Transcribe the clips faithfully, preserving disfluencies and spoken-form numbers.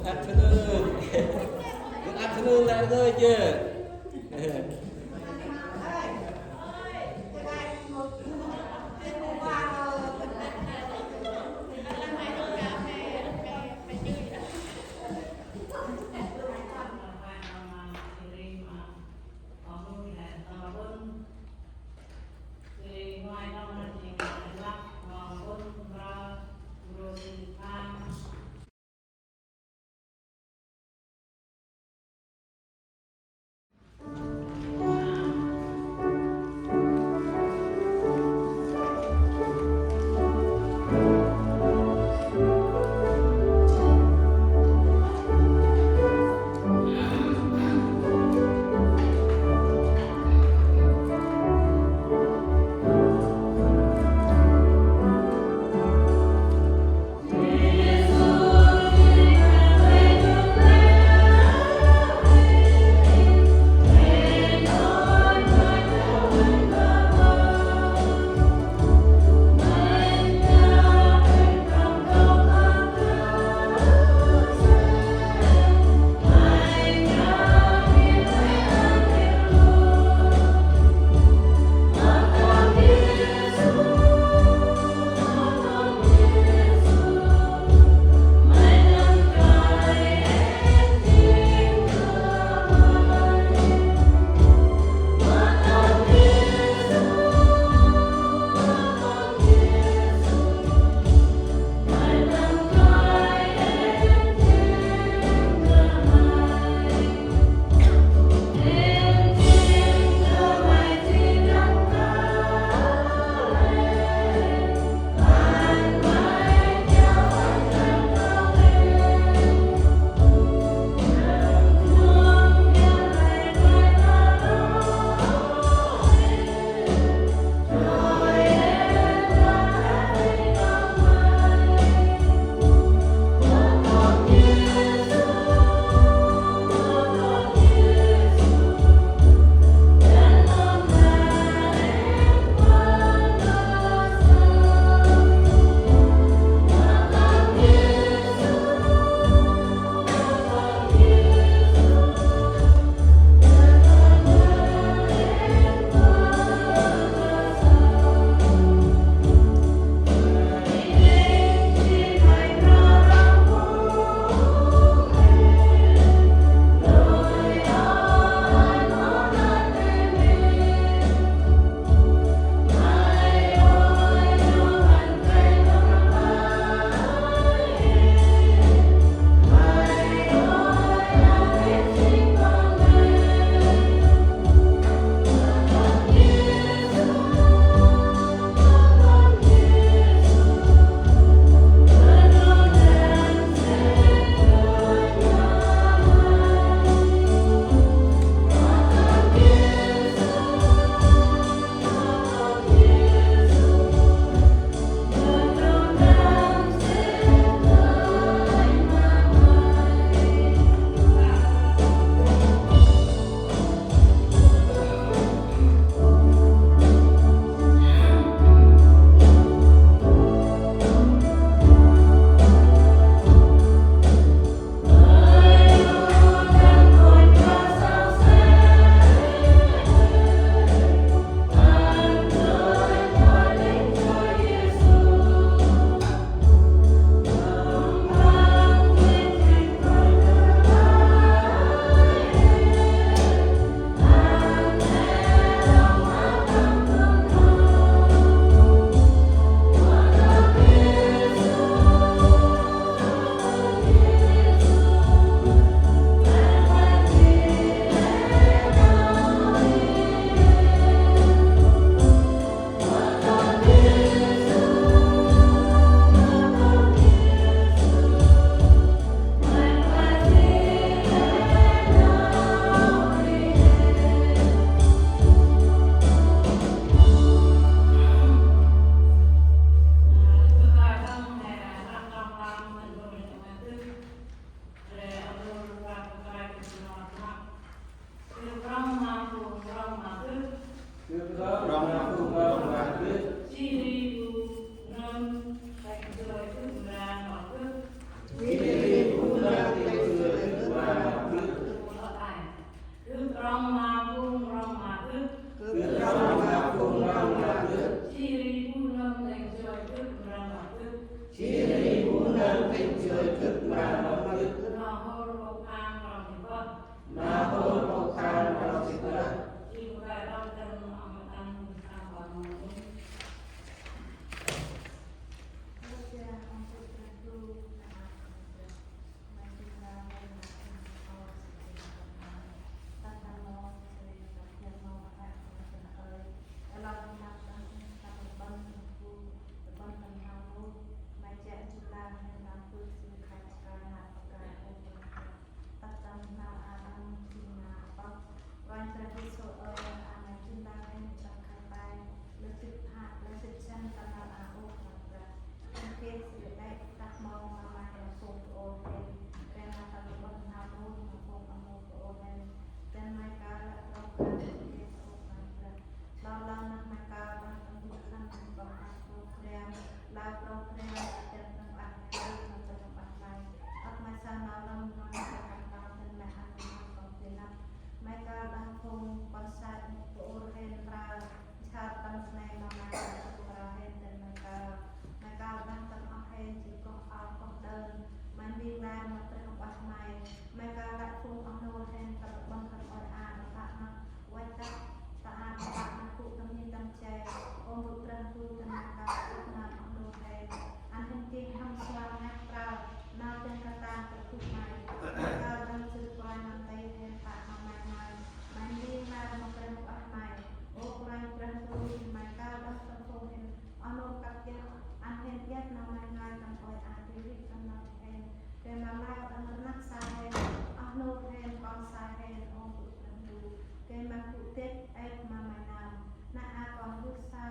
Afternoon. Good afternoon, lĕ rngơi jêh. Lor lor năk ma kơl đah tâm bŭk khân păng păng program, lor program, tâm păng păng ngai ma tâm păng ngai. Ăt ma sa nau lăm nau ma tâm păng ngai tâm ma ăn ma păng ti năp. Ma kơl đah phung kon sa ur hên prơ, sa tâm snei ma ma tâm prơ hên tâm ma kơl. Ma kơl đah tâm oh hên jêng koh oh koh đơn. Ma ning lar ma Brah Huêng Ueh May. Ma kơl đah phung oh nô hên tâm ƀon khân ôi a ma pă ma Uănh tât ta a ma pă ma gŭ tâm ni tâm chay, ôm gŭ Brah Ndu tâm ma kơl ŭch nơm oh nô hên. Ăn hên geh hŏm suan ngăt prao, nau dăn katang kơ gŭ may. Ma kơl đah jêh kôranh nơm tây hên pă ma may nơm. May ning lar ma Brah Huêng Ueh May. Ơ kôranh Brah Ndu, ma kơl đah tâm phung hên oh nô kăp iăt, ăn hên iăt nau may ngai tâm ôi a ti rêh tâm nau hên. Gay ma lor đah rnăk sa hên, oh nô hên, kon sa hên, ôm gŭ Brah Ndu. Gay ma gŭ dêch êch ma may nơm. Nơh a kon gŭ sa,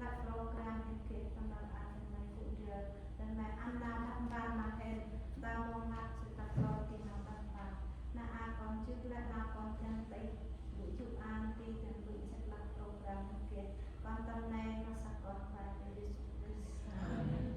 lăp program hên geh tâm nau ăn hên may gŭ ndrel. Dăn may ăn nau đăp mpăn ma hên, ta mâu ngăt jêh ta kon ti nau đăp mpăn. Nơh a kon jŭ lĕ nau kon dăn tih, gŭ jŭ ăn ti dăn gŭ jêh lăp program hên geh. Kon tâm nây ma săk kon Kôranh Yêsu Krist. Amen.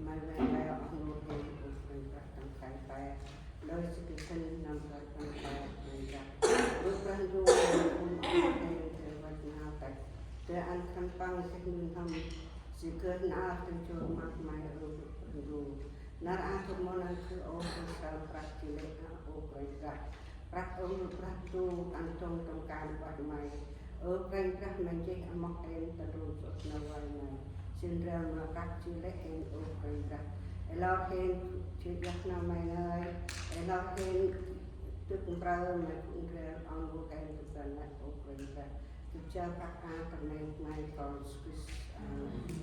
May vay leo oh nô hên, Ơ Kôranh Brah tâm say pe. Lơi si gâp sĭn nâm roi tâm pe, Kôranh Brah. Ơ Brah Ndu, oh nô hên, geh văch nau têh, geh ăn khân păng geh nuih n'hâm, si geh nau tĭng joi ma May, Ơ Brah Ndu. Nar aơ gâp mâu nau geh ôh, geh săl prăk ji lê̆, Ơ Kôranh Brah. Prăk ơ Brah Ndu, ăn dŏng tâm kan ueh May. Ơ Kôranh Brah, May nchih amoh hên ta ndrôm sŭt nau vay May. Sĭn ndrel ma prăk ji lê̆ hên, Ơ Kôranh Brah. Ê lor hên, jêh dak nau May ngơi. Ê lor hên, dŭt mprơ May gŭ ndrel ăn gŭ hên dŭt ban năk ôk ren dak. Dŭt jao pah a tâm neh May Kôranh Yêsu Krist. Amen.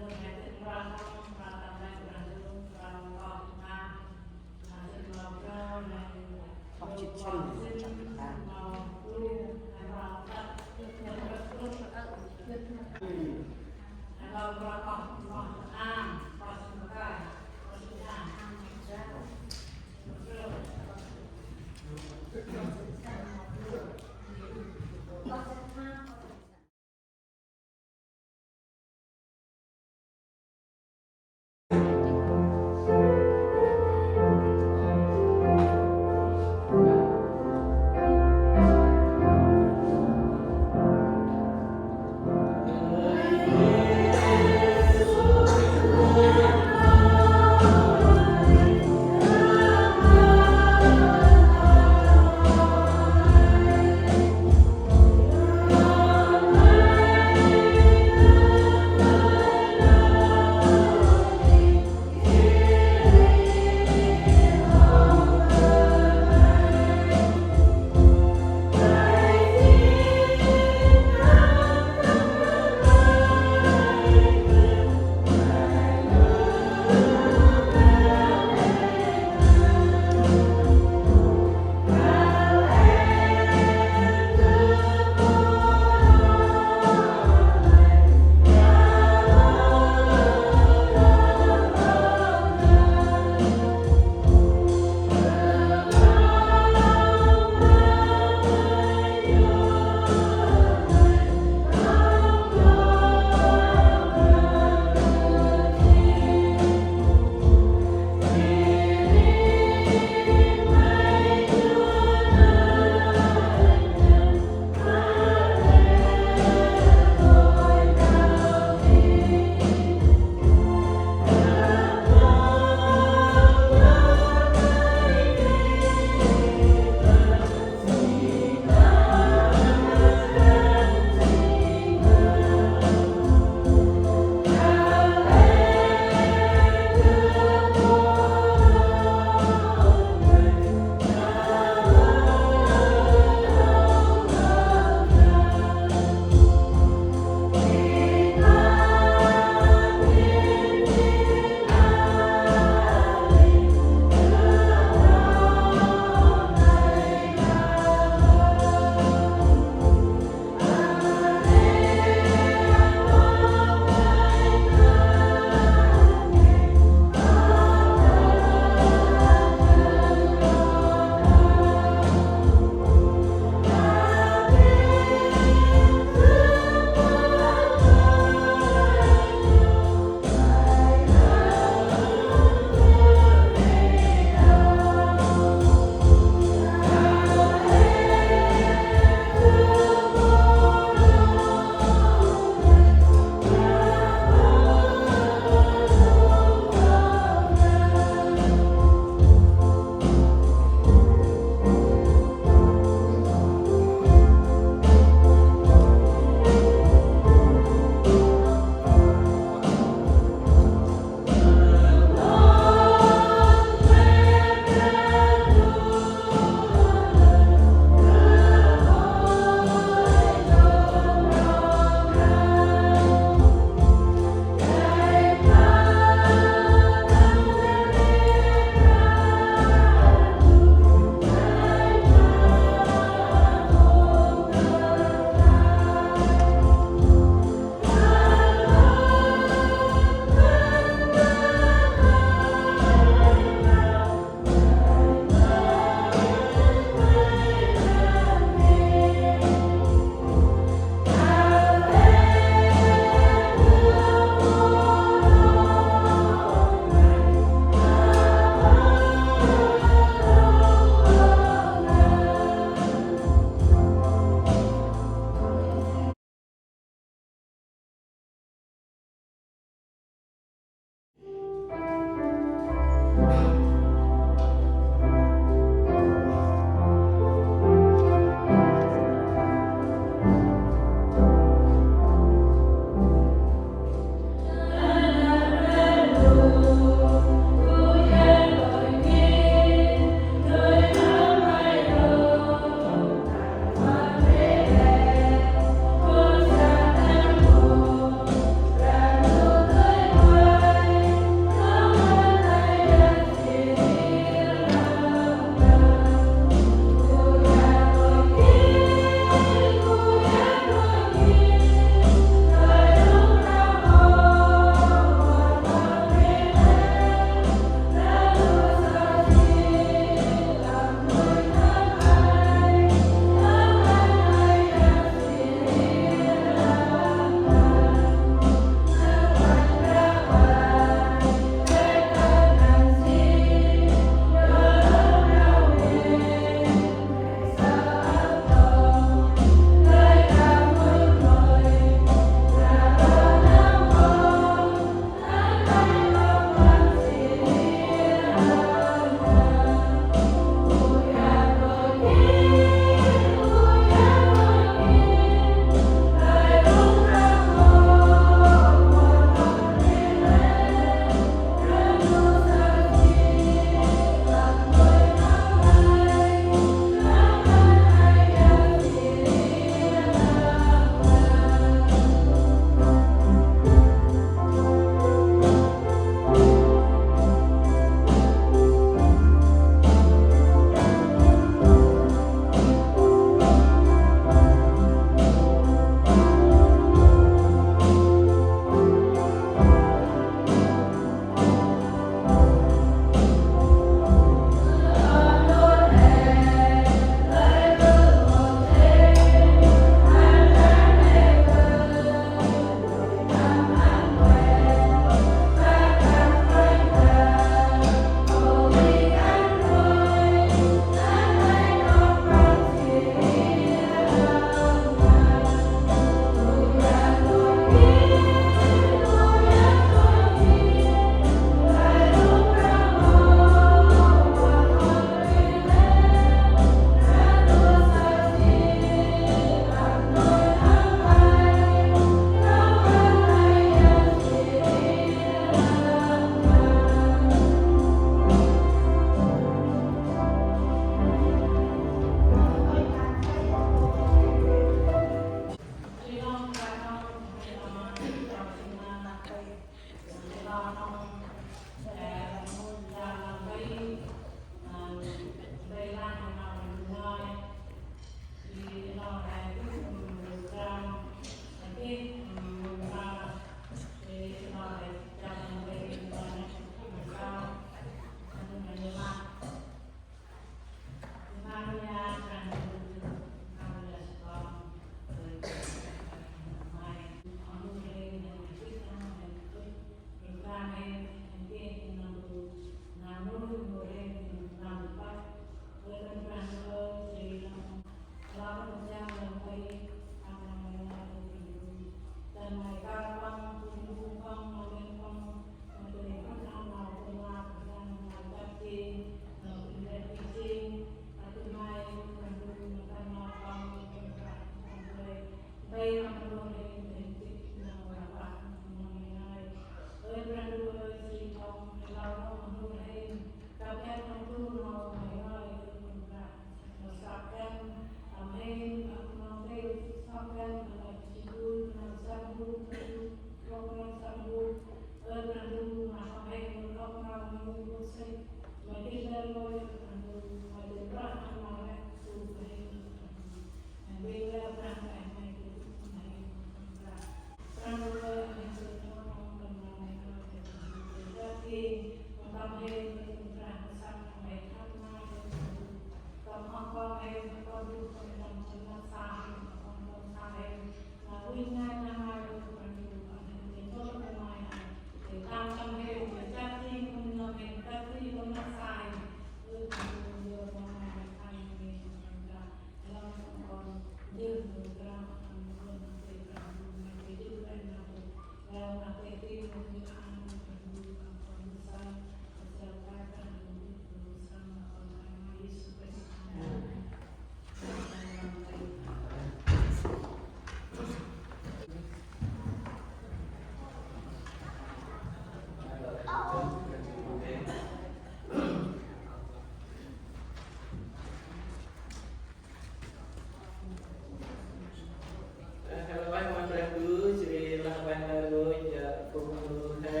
Hello, ueh ma Brah Ndu, jêh ri lah ueh ma rngôch, ơ, phung ơ he,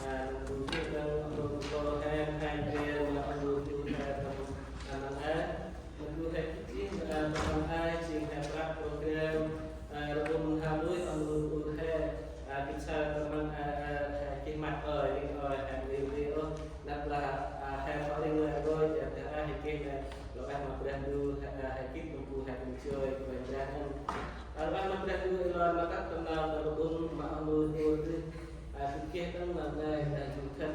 ơ, nâm bu jêh nâng ơ bu he, he, he, ma ơ bu he, tâm, ơ, nâng e, nâm bu he, jêh, ơ, tâm nâng e, jêng he prăp program, ơ, rƀŭn ha lui ơ bu he, ơ, gĭt sa tâm nâng e, ơ, he, gĭt măt ơi, ring ơi, he, ring ring ơi, năp lah, ơ, he, thâo ring ơi, ơ, he, gĭt nê, Lŏ ueh ma Brah Ndu, he, he gĭt nâm bu he gŭ joi, Kôranh Brah nơh. Lŏ ueh ma Brah Ndu, ê lor ma tât tâm nau tâm rƀŭn ma oh nô hô dih. A, gĭt geh đŏng ma ngai, a, jŭ khân.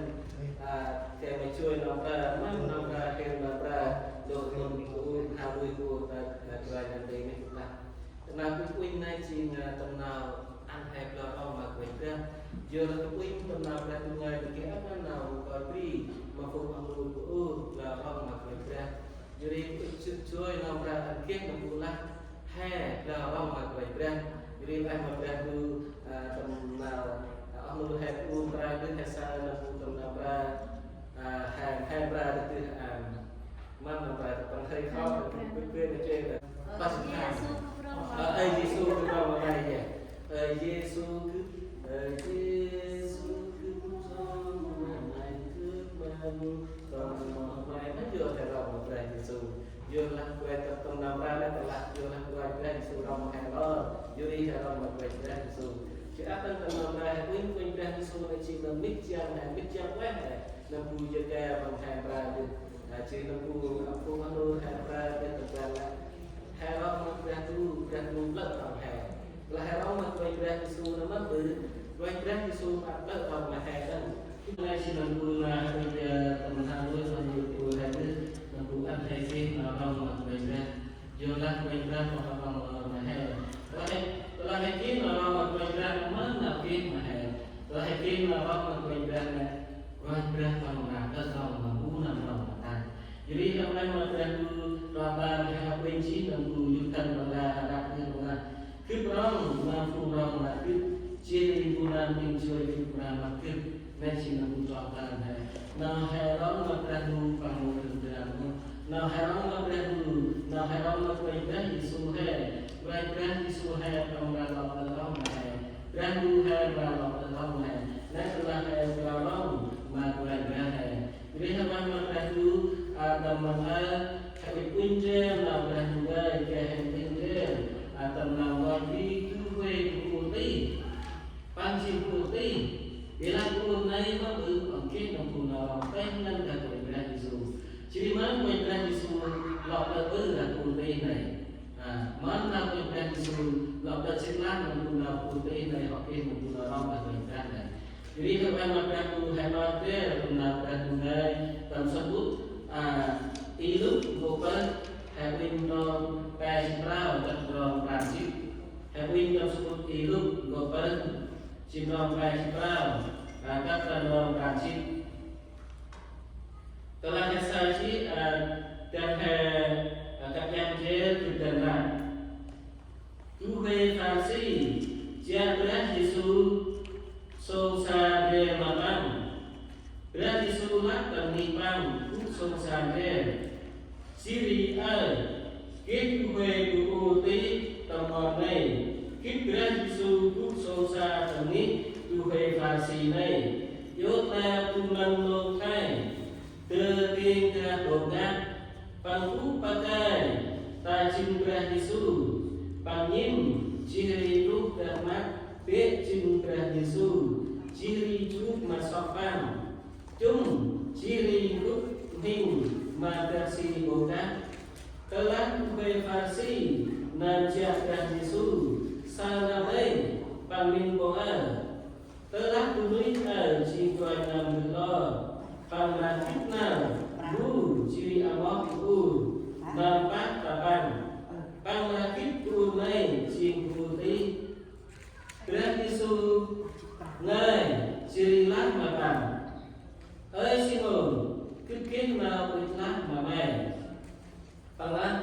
A, geh ma joi nau mra, ma nau mra, geh nau mra, lŏ rƀŭn bu, ha lui bu, ta, ta, Kôranh Brah nơh. Tâm nau gŭ uănh nây jêng, a, tâm nau ăn he blau rŏng ma Kôranh Brah. Yor lah gŭ uănh tâm nau Brah Ndu ngơi, geh ăp ma nau koi bri, ma phung oh nô bu, blau rŏng ma Kôranh Brah. Yor ri gŭ joi nau mra ăn geh ma bu lah he blau rŏng ma Kôranh Brah. Yor ri ueh ma Brah Ndu, a, tâm nau, a, oh nô he bu mra dih he sa nau bu tâm nau mra, a, he, he mra dih dih, a, mâm nau mra tâm he khâo, bê, bê, bê, bê, bê, Ơ, Yêsu gâp rŏng ma ngai. Ơ, Yêsu gâp, ơ, Yêsu gâp, ơ, Yêsu gâp rŏng ma ngai, gâp mâm rŏng ma ngai. Nơh yor he rŏng ma Brah Yêsu. Yor lah gŭ ueh tâm nau mra nơh, lah yor lah gŭ ueh Brah Yêsu rŏng ma he lor. Yor ri he rŏng ma Brah Yêsu. Jêh ăp tâm nau mra he uănh, uănh Brah Yêsu nơh jêng nơh mĭt jiăng he, mĭt jiăng ueh he. Nơh bu jêh geh ma he mra dih. A, jêh nơh bu, a, bu ma nô he mra dih tâm ban lah. He rŏng ma Brah Ndu, Brah Ndu plơ̆ rŏng he. Lah he rŏng ma Kôranh Brah Yêsu nơh mâm ƀư, Kôranh Brah Yêsu mă plơ̆ rŏng ma he nơh. Ngai jêh nơh bu ma he, ơ, tâm ban ha lui, tâm ban ha lui he dih, nơh bu ăn he geh nau rŏng ma Kôranh Brah. Yor lah Kôranh Brah mă rŏng ma he. Lah he, lah he geh nau rŏng ma Kôranh Brah nơh mâm nau geh ma he. Lah he geh nau rŏng ma Kôranh Brah nơh. Kôranh Brah tâm mra plơ̆ rŏng ma bu nơm rŏng ma ta. Yor ri tâm nau ma Brah Ndu, rŏng ma he hăp uănh jêh nơh bu yô̆ khân rŏng ma, răp dih rŏng ma. Gâp rŏng ma phung rŏng ma gâp, jêh ri bu nơm ƀĭng joi gâp ma ma gâp. Nơh jêng nơh bu rŏng ma he. Nau he rŏng ma Brah Ndu păng mâu dơm dơm nơh. Nau he rŏng ma Brah Ndu, nau he rŏng ma Kôranh Brah Yêsu he. Kôranh Brah Yêsu he tâm mra lŏ plơ̆ rŏng ma he. Brah Ndu he mra lŏ plơ̆ rŏng ma he. Nơh lah he mra rŏng ma Kôranh Brah he. Yor ri he ueh ma Brah Ndu, a, tâm nau, a, he uănh uănh ndrel nau Brah Ndu ngơi, geh he uănh uănh ndrel, a, tâm nau ngơi gŭ huê gŭ ur tih. Păng jêng gŭ ur tih. Ƀiălah gŭ ur nây mâm ƀư, păng geh nơh bu nau rŏng pêng ngăn gah Kôranh Brah Yêsu. Jêh ri mâm Kôranh Brah Yêsu lŏ plơ̆ ƀư gŭ ur tih nây. A, mâm nau Kôranh Brah Yêsu lŏ plơ̆ jêh lah nơh bu nau gŭ ur tih nây, hŏ geh nơh bu nau rŏng gah Kôranh Brah nây. Yor ri he ueh ma Brah Ndu, he nau ndrel tâm nau Brah Ndu ngơi, tâm samƀŭt, a, Y Luk nkô̆ pơh, he uănh ndrong pe jât prao, tât ndrong prăm jât. He uănh tâm samƀŭt Y Luk nkô̆ pơh, jât ndrong pe jât prao, a, tât ndrong prăm jât. Tơlah he sa jêh, a, dăn he, a, kăp iăt ndrel gâp dăn lah. Gŭ huê Pharisi, jêh Brah Yêsu sông sa ndrel ma păng. Brah Yêsu lah tâm ngih păng gŭ sông sa ndrel. Jêh ri aơ, geh gŭ huê gŭ ur tih tâm ƀon nây, gĭt Brah Yêsu gŭ sông sa tâm ngih du huê Pharisi nây, djôt leo du mlŏm nôk khlay, dơi ding dak đŏng ngăt, păng gŭ pakơi ta jâng Brah Yêsu, păng nhĭm, jêh ri truh dak măt bê̆ jâng Brah Yêsu, jêh ri jŭk ma sŏk păng. Chŭm, jêh ri gŭ mhĭng ma dak si ƀô kah. Tơlah du huê Pharisi nơm jă Brah Yêsu, saơ nau đei, păng mĭn ƀô aơ. Tơlah bunuyh aơ jêng kôranh nơm mbơh lor, păng mra gĭt nơm, mbu jêh ri amoh bu ur, nơm pah ta păng. Păng mra gĭt bu ur nây jêng bu ur tih. Brah Yêsu ngơi, jêh ri lah ma păng: Ơi Simôn, gĭt geh nau ŭch lah ma may? Păng lah: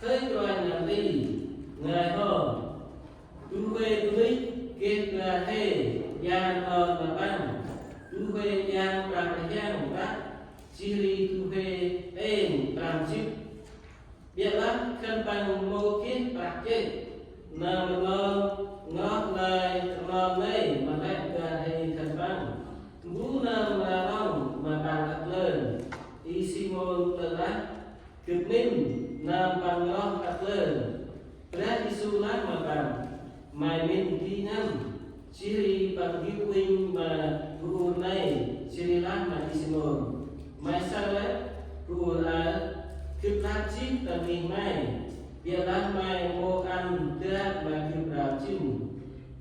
Hơi Kôranh, nau ti, ngơi hŏm. Du huê bunuyh geh bar hê yang rnon ma păng, du huê yang prăm rhiăng prăk, jêh ri du huê êng prăm jât. Ƀiălah khân păng mâu geh prăk jêh. Nơm rnon n'groh lơi rnon nây ma lĕ bar hê khân păng, mbu nơm mra rŏng ma păng ăt lơn. Y Simôn plơ̆ lah: Gâp mĭn nơm păng n'groh ăt lơn. Brah Yêsu lah ma păng: May mĭn di ngăn. Jêh ri păng gĭt uănh ma bu ur nây, jêh ri lah ma Y Simôn: May saơ lĕ bu ur aơ? Gâp lăp jêh tâm ngih may, ƀiălah may mâu ăn dak ma gâp rao jâng.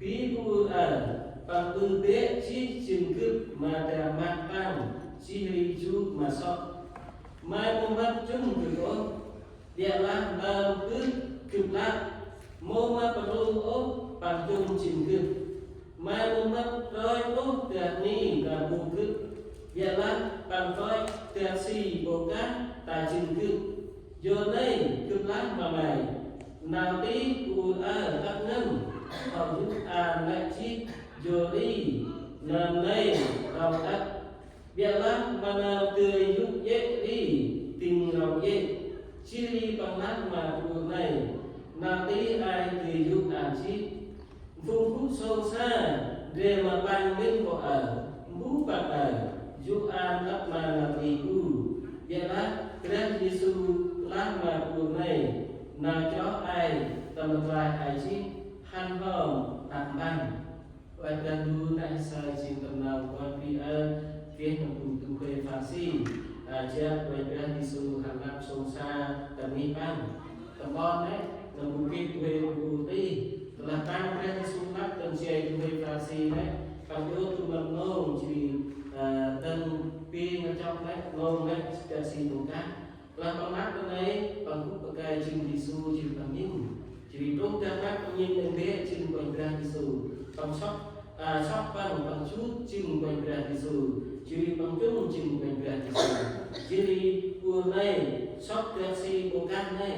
Bi bu ur aơ, păng ƀư bê̆ jêh jâng gâp ma dak măt păng, jêh ri jŭk ma sŏk. May mâu mât chŭm gâp ôh, ƀiălah nơm bơh gâp lăp, mâu mât rlu ôh păng chŭm jâng gâp. May mâu mât roi ôh dak ni ta bu gâp, ƀiălah păng roi dak si ƀô kah ta jâng gâp. Yor nây gâp lah ma may: Nau tih bu ur aơ ăt ngăn, hŏ yŭk ăn lĕ jêh, yor ri nơm nây rŏng ăt. Ƀiălah ma nơm dơi yŭk jê̆ ri, dâng rŏng jê̆. Jêh ri păng lah ma bu ur nây: Nau tih ay dơi yŭk ăn jêh? Phung gŭ sông sa ndrel ma păng mĭn ƀô aơ, mbu păng aơ yŭk ăn ăt ma nau tih bu. Ƀiălah Brah Yêsu lah ma bu ur nây: Nau chroh ay tâm rklaih ay jêh, hăn hŏm đăp mpăn. Ueh Brah Ndu, nây saơ jêng tâm nau Kôranh Brah aơ, geh nâm bu du huê Pharisi, a, jă Kôranh Brah Yêsu hăn lăp sông sa tâm ngih păng. Tâm ƀon nây, nâm bu geh du huê bu ur tih. Tơlah păng Brah Yêsu lăp tâm jay du huê Pharisi nây, păng djôt du mlŏm nông jêh ri, a, dâng bêng ma chok nây, nông nây, dak si ƀô kah. Lah păng lăp nây, păng gŭ pakơi jâng Yêsu jêh ri păng nhĭm. Jêh ri truh dak măt păng nhĭm đŏng bê̆ jâng Kôranh Brah Yêsu. Păng sŏk, a, sŏk păng, păng jŭt jâng Kôranh Brah Yêsu. Jêh ri păng chŭm jâng Kôranh Brah Yêsu. Jêh ri bu ur nây sŏk dak si ƀô kah nây,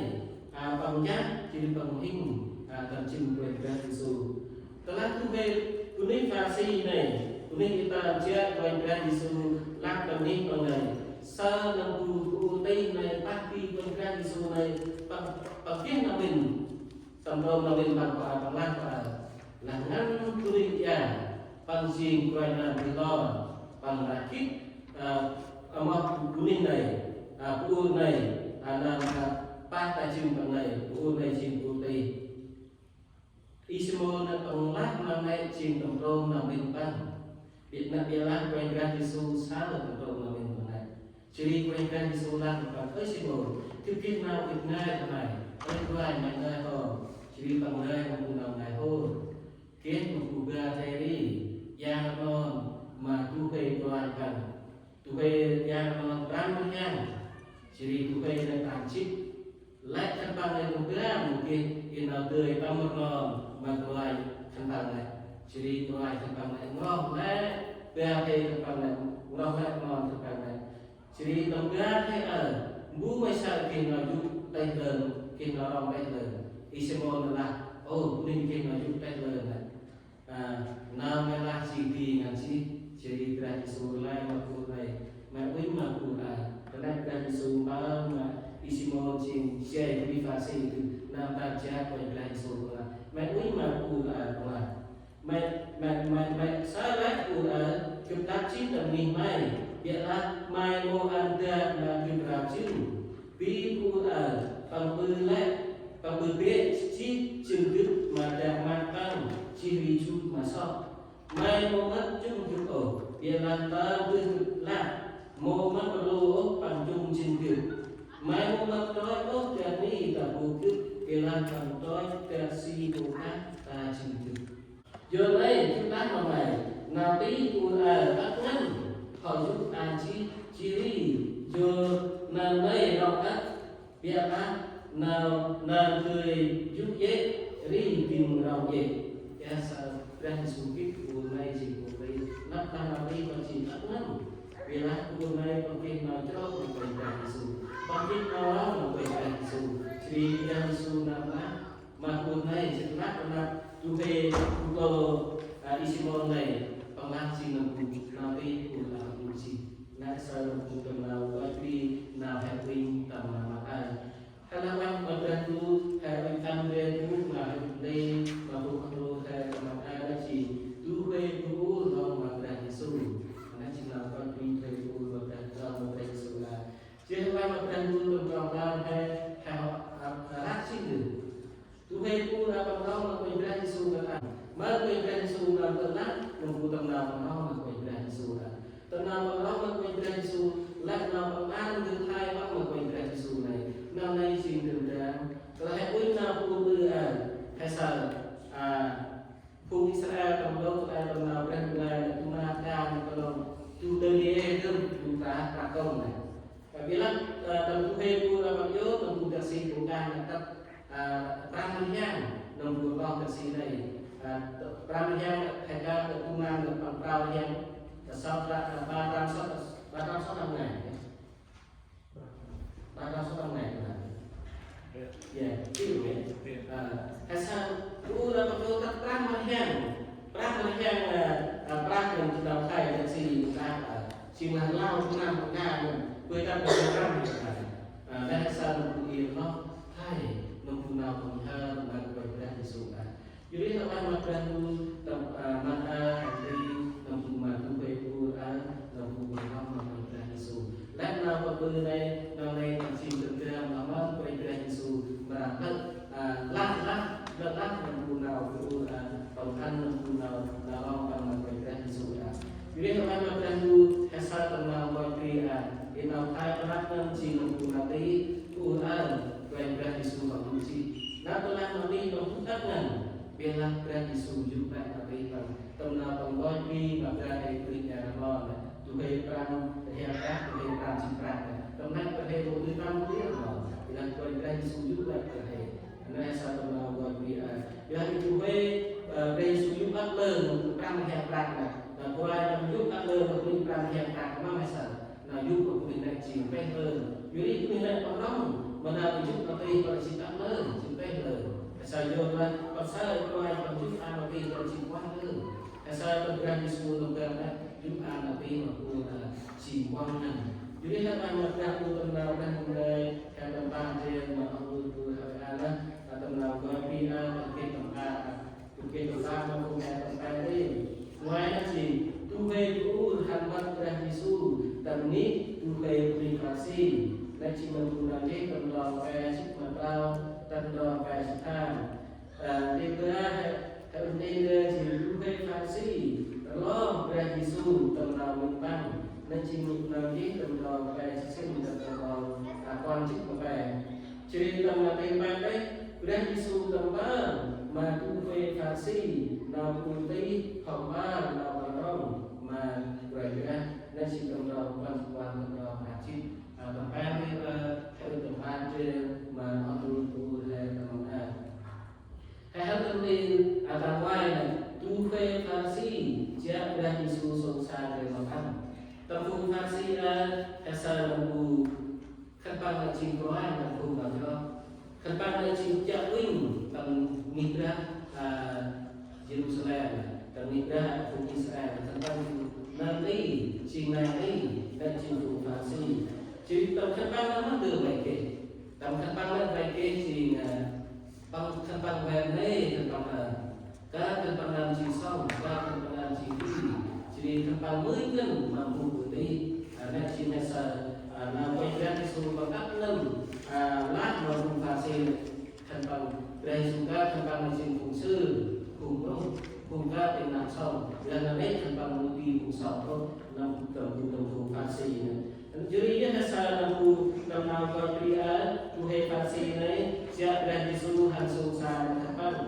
a, păng jăk, jêh ri păng mhĭng, a, tâm jâng Kôranh Brah Yêsu. Tơlah du huê bunuyh Pharisi nây, bunuyh i tâm jă Kôranh Brah Yêsu lăp tâm ngih păng nây, saơ nâm bu ur tih nây pah bi Kôranh Brah Yêsu nây, păng, păng geh nau mĭn, tâm trôm nau mĭn păng ƀô a, păng lah ƀô a: Lah ngăn bunuyh dja, păng jêng kôranh nơm mbơh lor, păng mra gĭt, a, amoh bunuyh nây, a, bu ur nây, a, nơm, a, pah ta jâng păng nây, bu ur nây jêng bu ur tih. Y Simôn nây păng lah ma nây jêng tâm trôm nau mĭn păng. Ƀiălah, ƀiălah Kôranh Brah Yêsu saơ tâm trôm nau mĭn păng nây. Jêh ri Kôranh Brah Yêsu lah ma păng: Ơi Simôn, gâp geh nau ŭch ngơi ma may, ơi Kôranh, may ngơi hŏm. Jêh ri păng ngơi nâm bu nau ngơi hŏm. Geh nâm bu bar hê ri, yang rnon ma du huê kôranh păng. Du huê yang rnon prăm rhiăng, jêh ri du huê nây prăm jê̆t. Lĕ khân păng nây tâm ban mâu geh i nau dơi tâm rnon ma kôranh khân păng nây. Jêh ri kôranh khân păng nây n'groh lĕ bar hê khân păng nây, n'groh lĕ rnon khân păng nây. Jêh ri tâm ban hê aơ, mbu may saơ geh nau yŭk têh lơn, geh nau rŏng têh lơn. Y Simôn lah: Ô, bunuyh geh nau yŭk têh lơn nây. A, nau may lah jêng di ngăn jêh. Jêh ri Brah Yêsu lĕ ma bu ur nây: May uănh ma bu ur a. Tơ nây Brah Yêsu mpơl ma Y Simôn jêng jay bunuyh Pharisi dơh, nơm tâm jă Kôranh Brah Yêsu lah: May uănh ma bu ur a, lah. May Saơ lah bu ur aơ, gâp lăp jêh tâm ngih may, biălah may mâu ăn dak ma gâp rao jêng. Bi bu ur aơ, păng ƀư lĕ, păng ƀư bê̆ jêh jêng gâp ma dak măt păng, jêh ri jut ma sŏ. May mâu mât jŭm gâp ôh, biălah tơm bơh gâp lăp, mâu mât rlu ôh păng jŭm jêng gâp. May mâu mât trôk ôh dak ni ta bôk gâp, biălah păng trôk dak si mâu kah ta jêng gâp. Yor nây gâp lah ma may, nau tih bu ur aơ ăt ngăn, hŏ yô̆ a jêh, jêh ri yor nau nây rŏng ăt, biălah nau, nau dơi yô̆ jê̆, ri dâng rŏng jê̆. Yor saơ Brah Yêsu gĭt bu ur nây jêng bu ur nây, nđâp lah nau tih păng jêng ăt ngăn. Biălah bu ur nây păng geh nau chroh ma Kôranh Brah Yêsu. Păng geh nau rŏng ma Kôranh Brah Yêsu. Jêh ri Brah Yêsu nau lah ma bu ur nây, jêh ri lah nđâp du huê bu klô, a, Y Simôn nây, păng lah jêng nâm bu nau tih bu ur aơ păng jêh. Nây saơ nâm bu tâm nau kơt bri nau he uănh tâm nau măng aơ. He lah uănh ma Brah Ndu, he uănh tâm Brah Ndu, ma he uănh lĕ, ma bu khân rô he tâm nau măng aơ, nây jêng du huê bu ur rŏng ma Brah Yêsu. Nây jêng nau kơt bri du huê bu ur rŏng ma Brah, rŏng ma Brah Yêsu aơ. Jêh lah ma Brah Ndu tâm trong lam he, he hŏ, a, a, lah jêng du huê bu ur aơ păng rŏng ma Kôranh Brah Yêsu ngăn ăn. Ma Kôranh Brah Yêsu ngăn ăn lah, nâm bu tâm nau păng rŏng ma Kôranh Brah Yêsu aơ. Tâm nau păng rŏng ma Kôranh Brah Yêsu, lah nau păng ăn gâp he rŏng ma Kôranh Brah Yêsu nây. Nau nây jêng dơm dam. Tơlah he uănh nau bu ur aơ, he saơ, a, phung Israel tâm lôk, a, tâm nau Brah Ndu nây, nây, du ma kan, nây, tâm nau, du đơ đê, dơm, du ta, ta kông nây. Biălah, a, tâm du huê bu ur aơ păng yô̆, tâm bu dak si bu kan, nây, tât, a, prăm rhiăng, nâm bu rŏng dak si nây. A, prăm rhiăng, he kan, du man, nây, păng prao rhiăng, ta sŏ, ta, a, ba trăm sŏ, ba trăm sŏ năm nây. Ba trăm sŏ năm nây, nây. Yor, yor, yor. A, he saơ, bu ur aơ păng yô̆ tât prăm rhiăng. Prăm rhiăng, a, a, prăm rhiăng jêng nau khlay, dak si, a, a, jêng lah lao, năm, năm, năm, bu tât prăm rhiăng. A, nây he saơ nâm bu ir noh, khlay, nâm bu nau păng nhhơr, ma Kôranh Brah Yêsu aơ. Yor ri hŏ uănh ma Brah Ndu tâm, a, Marka, tâm ri, nâm bu ma du huê bu ur aơ, nâm bu ma rŏng ma Kôranh Brah Yêsu. Lah nau păng ƀư nây, nau nây tâm jêng tâm dram ma Kôranh Brah Yêsu, mra plơ̆, a, lah, lah, lah, lah, nâm bu nau bu ur aơ, păng ăn nâm bu nau, nau rŏng păng ma Kôranh Brah Yêsu aơ. Yor ri hŏ uănh ma Brah Ndu, he saơ tâm nau kơt bri aơ, i nau khlay prăp nây jêng nâm bu nau tih bu ur aơ, Kôranh Brah Yêsu păng yô̆ jêh. Nđâp lah nau tih păng yô̆ ăt ngăn. Biălah Brah Yêsu yô̆ lĕ nau tih păng. Tâm nau păng kơt bri ma Brah Huê, bri nđa rmon nây. Du huê prăm rhiăng prăk, du huê prăm jât prăk nây. Tâm nây Brah Huê mâu dơi păng dơi rmon. Biălah Kôranh Brah Yêsu yô̆ lĕ Brah Huê. Nây he saơ tâm nau kơt bri aơ. Biălah du huê, ơ, Brah Yêsu yô̆ ăt lơ nâm bu prăm rhiăng prăk nây. Nau Kôranh păng yô̆ ăt lơ nâm bu prăm rhiăng prăk, ma he saơ. Nau yô̆ ma bunuyh nây jêng pơh lơn. Yor ri bunuyh nây păng rŏng ma nau yô̆ nau tih păng jêng ăt lơn, jêng pơh lơn. He saơ yor lah, păng saơ Kôranh păng yô̆ ăn nau tih păng jêng kuăl lơn. He saơ tâm Brah Yêsu tâm ban nây, yô̆ ăn nau tih ma bu ur aơ jêng kuăl ngăn. Yor ri he uănh ma Brah Ndu tâm nau Brah Ndu nây, he tâm ban jêng ma ơ bu ur aơ nây, tâm nau kơt bri aơ, tâm ban aơ. Gâp geh tâm ban ma phung he tâm ban ri. Ngoai nây jêng, du huê bu ur hăn mât Brah Yêsu tâm ngih du huê bunuyh Pharisi. Nây jêng nâm bu nau geh tâm rong pe jât ma prao, tât tâm rong pe jât pham. Ơ, ndri bar he, he uănh ndri bar jêng du huê Pharisi rlong Brah Yêsu tâm nau mĭn păng. Nây jêng nau geh tâm rong pe jât sĭn, tât tâm rong, a, puăn jât ma pe. Jêh ri tâm nau tih pe nây, Brah Yêsu tâm mpơl ma du huê Pharisi nau bu ur tih, hŏ mpơl nau păng rŏng ma Kôranh Brah. Nây jêng tâm rong puăn, tâm rong pe jât, a, tâm pe nây, a, he tâm pe jêng ma ơ bu ur he tâm ban aơ. He hăn tâm nây, a, tâm ngoai nây, du huê Pharisi jao Brah Yêsu sông sa gay ma păng. Tâm phung Pharisi aơ, he saơ nâm bu Khân păng nây jêng kôranh nâm phung nau chroh. Khân păng nây jêng chiă uănh tâm ngih Brah, a, Yêrusalem, tâm ngih Brah phung Israel. Khân păng nơm i, jêng nơm i, nơm jêng phung Pharisi. Jêng tâm khân păng nây mâu dơi vay geh. Tâm khân păng nây vay geh jêng, a, păng khân păng vay nây khân păng nơm. Kơt khân păng nơm jêng sŏng, kơt khân păng nơm jêng Jêh ri khân păng mưch ngăn ma phung ƀư tih. Nĕ jêng he saơ, nau Kôranh Brah Yêsu păng ăp ngăn, lah ma phung Pharisi nĕ. Khân păng Brah Yêsu kơt khân păng nĕ jêng phung sư, phung ƀrôh, phung kơt tĭng nau sŏng. Lah nĕ khân păng mâu di phung sŏng ôh, năm tâm phung tâm phung Pharisi nĕ. Jêh ri yơh he saơ nơm bu tâm nau Kôranh Brah, ơ, phung he Pharisi nĕ, jă Brah Yêsu hăn sông sa nĕ khân păng,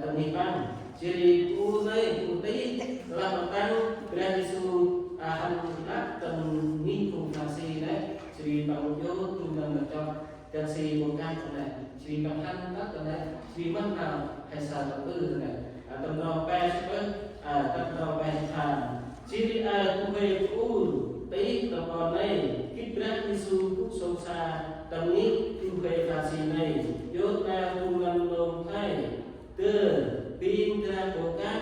tâm ni păng. Jêh ri bu nĕ, bu tih, lah ma păng Brah Yêsu, hăn lăp tâm ni phung Pharisi nĕ, jêh ri păng yôk tâm nau ma chok. Dak si bông kah ta nĕ, jêh ri păng hăn tât ta nĕ, jêh ri mât nau he saơ tâm ƀư ta nĕ. Tâm nau pe sĭt pơh, tâm nau pe sĭt than. Jêh ri a bu huê bu ur, tih tâm kon nây, gĭt Brah Yêsu gŭ sông sa, tâm ngih bu huê Pharisi nây, yôk nau bu ngăn nông thai, dơ, bêng dra bông kah,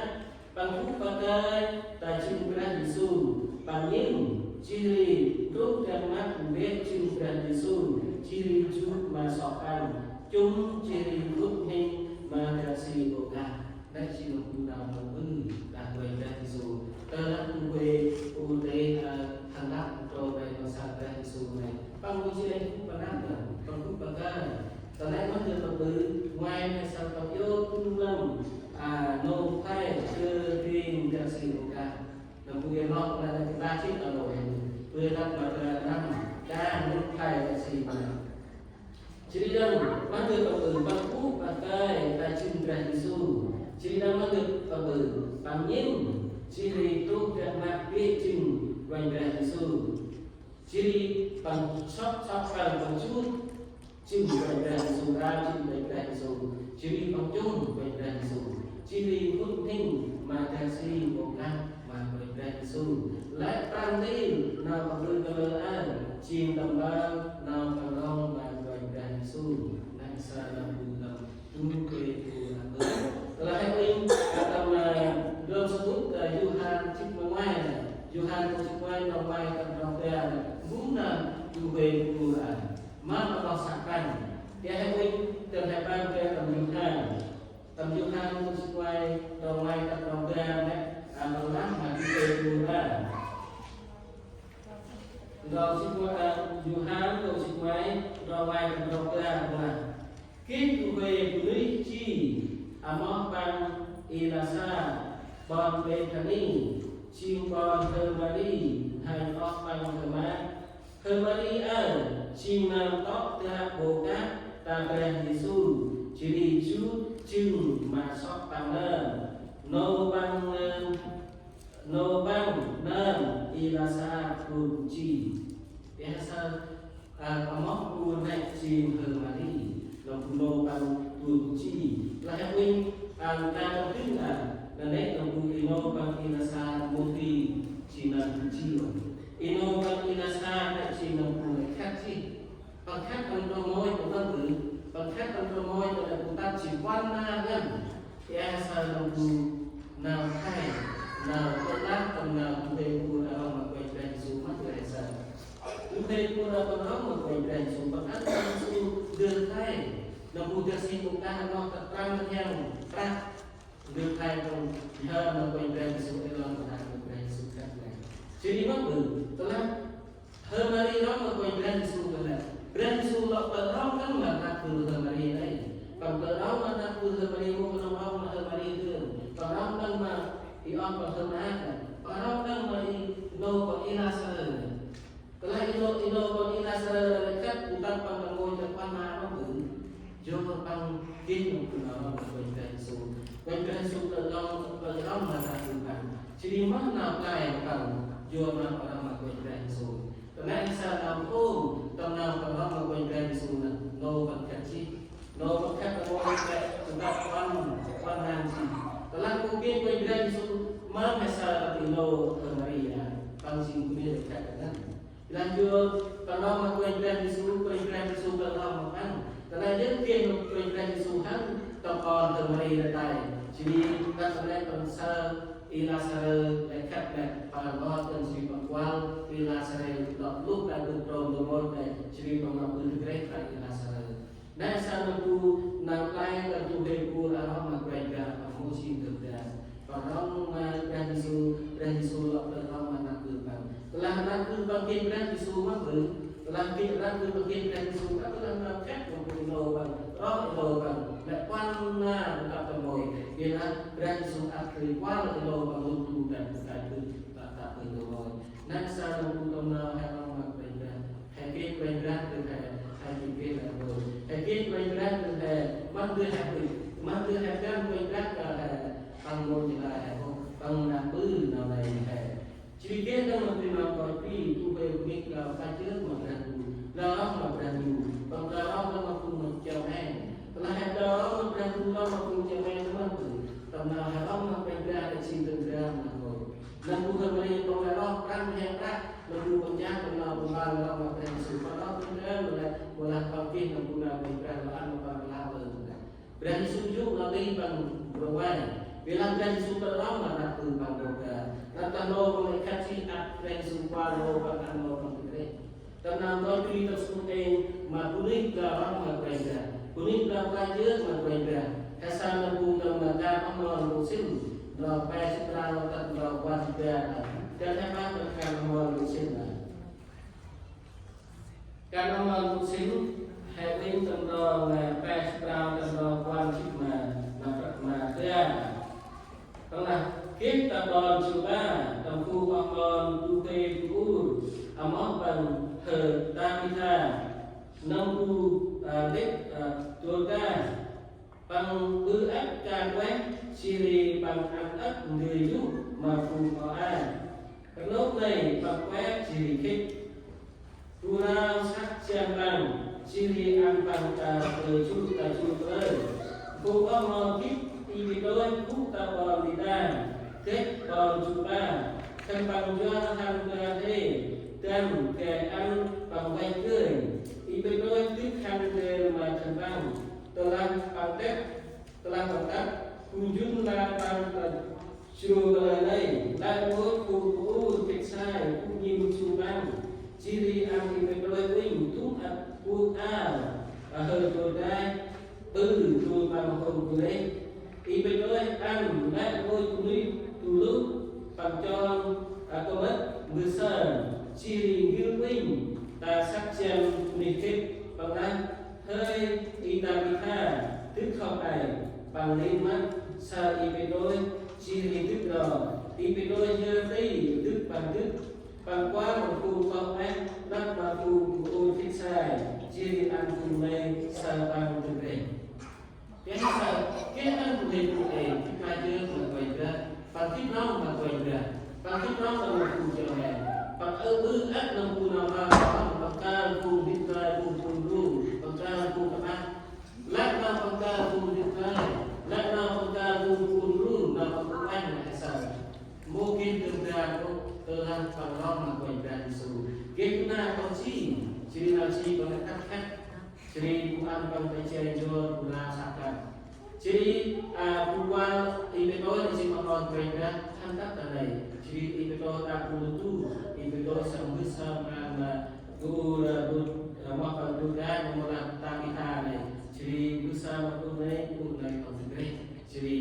Păng gŭ pakơi ta jŭm Brah Yêsu, păng nhĭm, jêh ri truh dak măt mbêk jŭm Brah Yêsu, jêh ri jŭ ma sŏk păng, chŭm jêh ri gŭ hêng ma dak si bông kah. Nĕ jêng nơm bu nau tâm ƀư, ta Kôranh Brah Yêsu. Tơlah bu huê bu tih, hăn lăp trôm nây ma saơ Brah Yêsu nây. Păng bu jêh ri gŭ pa năp nơh, păng gŭ pakơi. Ta nĕ mơh dơi tâm ƀư, ngoai he saơ tâm yôk bu lăm, nông thai, dơ, bêng dak si bông kah. Nơm bu ê lŏk nĕ nĕ ta chit a lô he. Bu ê lăp ma ta năm, kah nông thai dak si bông kah. Jêh ri đăng, mât dơi tâm ƀư, păng gŭ pakơi ta jŭm Brah Yêsu. Jêh ri đăng mât dơi tâm ƀư, păng nhĭm, jêh ri truh dak măt mbêk jŭm Kôranh Brah Yêsu. Jêh ri păng sŏk, sŏk păng, păng jŭm, jŭm Kôranh Brah Yêsu, rao jŭm Kôranh Brah Yêsu. Jêh ri păng chŭm Kôranh Brah Yêsu. Jêh ri gŭ hêng ma dak si bông kah ma Kôranh Brah Yêsu. Lĕ pran ti nau păng ƀư kalơ aơ, jêng tâm ban nau păng rŏng ma Kôranh Brah Yêsu. Nĕ saơ nơm bu tâm du huê bu aơ. Tơlah he uănh, tâm, ndrôm samƀŭt, Yôhan jât ma nguay, Yôhan kô̆ jât ma nguay, ndrôm nguay tâm ndrôm bar, bu nơm du huê bu aơ. Ma ma toh săk păng. Geh he uănh, tâm he păng geh tâm Yôhan. Tâm Yôhan kô̆ jât ma nguay, ndrôm nguay tâm ndrôm bar nĕ, păng lah ma du huê bu aơ. Ndrôm jât ma, Yôhan kô̆ jât ma nguay, ndrôm nguay tâm ndrôm bar păng lah. Geh du huê bunuyh jêng amoh păng Y-Lasar, ƀon Bêthani, jêng ƀon H'Mari, n'hanh oh păng H'Mar. H'Mari aơ, jêng nơm tŏ dak bô kah ta Brah Yêsu, jêh ri jŭ jâng ma sŏk păng nơm. Nô păng nơm, nô păng nơm Y-Lasar bu jêng. Biă saơ, amoh bu nĕ jêng H'Mari, nơm bu nô păng bu jêng. Lah he uănh, nau tâm dâng a, nơm nĕ nơm bu i nô păng Y-Lasar mâu di jêng nơm bu jêng. I nô păng Y-Lasar nĕ jêng nơm bu nĕ khât jêh. Păng khât tâm ndrôm môi tâm nơm ƀư, păng khât tâm ndrôm môi tâm nơm bu tât jêng puăn nar ngăn. Biă saơ nơm bu nau khay, nau tơlah tâm nau du huê bu aơ rŏng ma Kôranh Brah Yêsu mât dơi he saơ. Du huê bu aơ păng rŏng ma Kôranh Brah Yêsu, păng ăt Brah Yêsu dơi khay. Nơm bu dak si bông kah nơh ta prăm ma hiăng prăk. Ndơ khay păng nhhơr ma Kôranh Brah Yêsu, ê lŏng ma ta Kôranh Brah Yêsu khât nĕ. Jêh ri mât ƀư, tơlah H'Mari rŏng ma Kôranh Brah Yêsu kơt nĕ. Brah Yêsu lŏ plơ̆ rŏng đăng ma ta bu H'Mari nây. Păng plơ̆ rŏng ma ta bu H'Mari mâu rŏng rŏng ma H'Mari dơm. Păng rŏng đăng ma i oh păng H'Mar nĕ. Păng rŏng đăng ma i nô păng Y-Lasar nĕ. Tơlah i nô, i nô păng Y-Lasar nĕ khât, bu tât păng ta ngôi ta kuăn ma rŏng ƀư. Yôk păng gĭt nô bu nau rŏng ma Kôranh Brah Yêsu. Kôranh Brah Yêsu plơ̆ rŏng, plơ̆ rŏng ma ta bu păng. Jêh ri mât nau khay păng, yôk nau păng rŏng ma Kôranh Brah Yêsu. Ta nĕ saơ nau ôm, tâm nau păng rŏng ma Kôranh Brah Yêsu nĕ, nô păng khât jêh. Nô păng khât ta ngôi ta, ta kuăn, kuăn nau jêh. Tơlah kŏ gĭt Kôranh Brah Yêsu, mâm he saơ ta i nô H'Mari a, păng jêng bunuyh khât ta nĕ. Lah yơh, păng rŏng ma Kôranh Brah Yêsu, Kôranh Brah Yêsu păng rŏng ma păng. Tơlah yơh geh ma Kôranh Brah Yêsu hăn, tâm ƀon H'Mari nĕ tay. Jêh ri, kơt nĕ păng saơ, Y-Lasar nĕ khât nĕ, păng rŏng kơt jêh ri păng kuăl, Y-Lasar lŏ luh ta bơh trôm bơh môt nĕ, jêh ri păng lŏ bơh dâk rêh ta Y-Lasar. Nĕ saơ nơm bu nau khlay ta du huê bu aơ rŏng ma Kôranh Brah, păng mâu jêng dơm dam. Păng rŏng ma Brah Yêsu, Brah Yêsu lŏ plơ̆ rŏng ma nau gŭ Păng. Tơlah nau gŭ Păng geh Brah Yêsu mơ̆ ƀư, tơlah geh nau gŭ Păng geh Brah Yêsu, tơlah nau khât ma gŭ ênô Păng, roh ênô Păng, lĕ kuăl ma Păng kăp tâm môi. Ƀiălah Brah Yêsu ăt geh kuăl ênô Păng lŭng du đăng kăp ƀư, kăp ƀư tâm môi. Năk sa nau gŭ tâm nau he rŏng ma Brah Yêsu. He geh Kôranh Brah dơi he, he geh geh nau môi. He geh Kôranh Brah dơi he, mân dơi he ƀư, mân dơi he găn Kôranh Brah kơl he, Păng mâu njê̆ lơi he ôh, Păng năk ƀư nau nây he. Jêh ri geh đŏng ma bri ma kôranh bri, du huê bunuyh blao kah jêh ma Brah Ndu, blao rŏng ma Brah Ndu, Păng blao rŏng đŏng ma phung ma chiau êng. Tơlah he blao rŏng ma Brah Ndu, rŏng ma phung chiau êng, mân dơi tâm nau he rŏng ma Kôranh Brah, he jêng dơm dam nau môi. Nâm bu hơ Mari Păng lĕ roh prăm he prăk, nâm bu Păng chiă tâm nau Păng ƀă lĕ roh ma Brah Yêsu, Păng roh tâm dram lĕ, mâu lah Păng geh nâm bu nau Brah Yêsu ăn ma Păng lah lơ. Brah Yêsu jŭ nau tih Păng rvai. Ƀiălah Brah Yêsu plơ̆ rŏng ma năk bu Păng rvai ga. Năk ta nô Păng lĕ khât jêh ăt Brah Yêsu kuăl nô Păng ăn nô Păng tơkrê. Tâm nau ntơm bri tâm sŭt êng ma bunuyh blao rŏng ma Kôranh Brah. Bunuyh blao kah jêh ma Kôranh Brah. He saơ nâm bu tâm ma Kan Oh Mon Lusin, nau pe jât prao tât nau puăn jât bar. Dăn he pah tâm Kan Oh Mon Lusin nây. Kan Oh Mon Lusin, he uănh tâm nau, ơ, pe jât prao tât nau puăn jât ma, ma, ma bar. Păng lah, geh ta ƀon jua ba, tâm phung oh mon du huê du ur, amoh păng hơ Tabitha, nâm bu, a, lĕ, a, Dôrka. Păng ƀư ăp kan ueh, jêh ri păng ăn ăp ndơ yô̆ ma phung oh ay. Rnôk nây păng ueh jêh ri khĭt. Bu nau săk jăn păng, jêh ri ăn păng ta plơ̆ jŭr, ta jŭr plơ̆. Phung oh mon gĭt Y-Pêtrôs gŭ ta ƀon Lida, geh ƀon jua ba, khân păng njuăl hăn bar hê, dăn gay ăn păng văch gơnh. Y-Pêtrôs dâk hăn ndrel ma khân păng, tơlah păng tât, tơlah păng tât, bu njŭn la păng ta jrô kơl nây, lĕ rngôch phung bu ur khĭt sai, bu nhĭm jŭm păng. Jêh ri ăn Y-Pêtrôs uănh dŭm ăt bu ao, a, hơ Dôrka, ƀư dôl păng hôm bu neh. Y-Pêtrôs ăn lĕ rngôch bunuyh du luh păng chon, a, kmăt mbơh sơm, jêh ri n'gul uănh ta săk jăn bunuyh khĭt, păng lah: Hơi Y-Tabitha, dâk hŏm ay. Păng lin măt, saơ Y-Pêtrôs, jêh ri dâk ro. Y-Pêtrôs yơr ti, dâk păng dâk. Păng kuăl ma phung kloh ueh, năp ma phung bu ur khĭt sai, jêh ri ăn phung nây saơ păng dâk rêh. Geh saơ, geh ăn phung nây phung êng, gĭt ma jêh ma Kôranh Brah, păng gĭt rŏng ma Kôranh Brah, păng gĭt rŏng ma phung chiau êng, păng ơ ƀư ăp nâm bu nau ma, păng kơl phung gĭt ma phung phung ru, păng kơl phung kơpah. Lĕ nau păng kơl phung gĭt ma, lĕ nau păng kơl phung phung ru, nau păng kơpah nây he saơ. Mâu geh dơm dam ôh, tơlah păng rŏng ma Kôranh Brah Yêsu. Geh gŭ nau kơl jêh, jêh ri nau jêh păng lĕ khât khât. Jêh ri bu ăn păng ta jay njor bu nau săk păng. Jêh ri, a, bu kuăl Y-Pêtrôs nây jêng ma kon Kôranh Brah, hăn tât ta nây. Jêh ri Y-Pêtrôs ta bu lu tu, Y-Pêtrôs săm mbơh sơm ăn ma bu ur, a, bu, a, moh păng Dôrka, mâu lah Tabitha nây. Jêh ri mbơh sơm ma bu ur nây, bu ur nây păng dâk rêh. Jêh ri,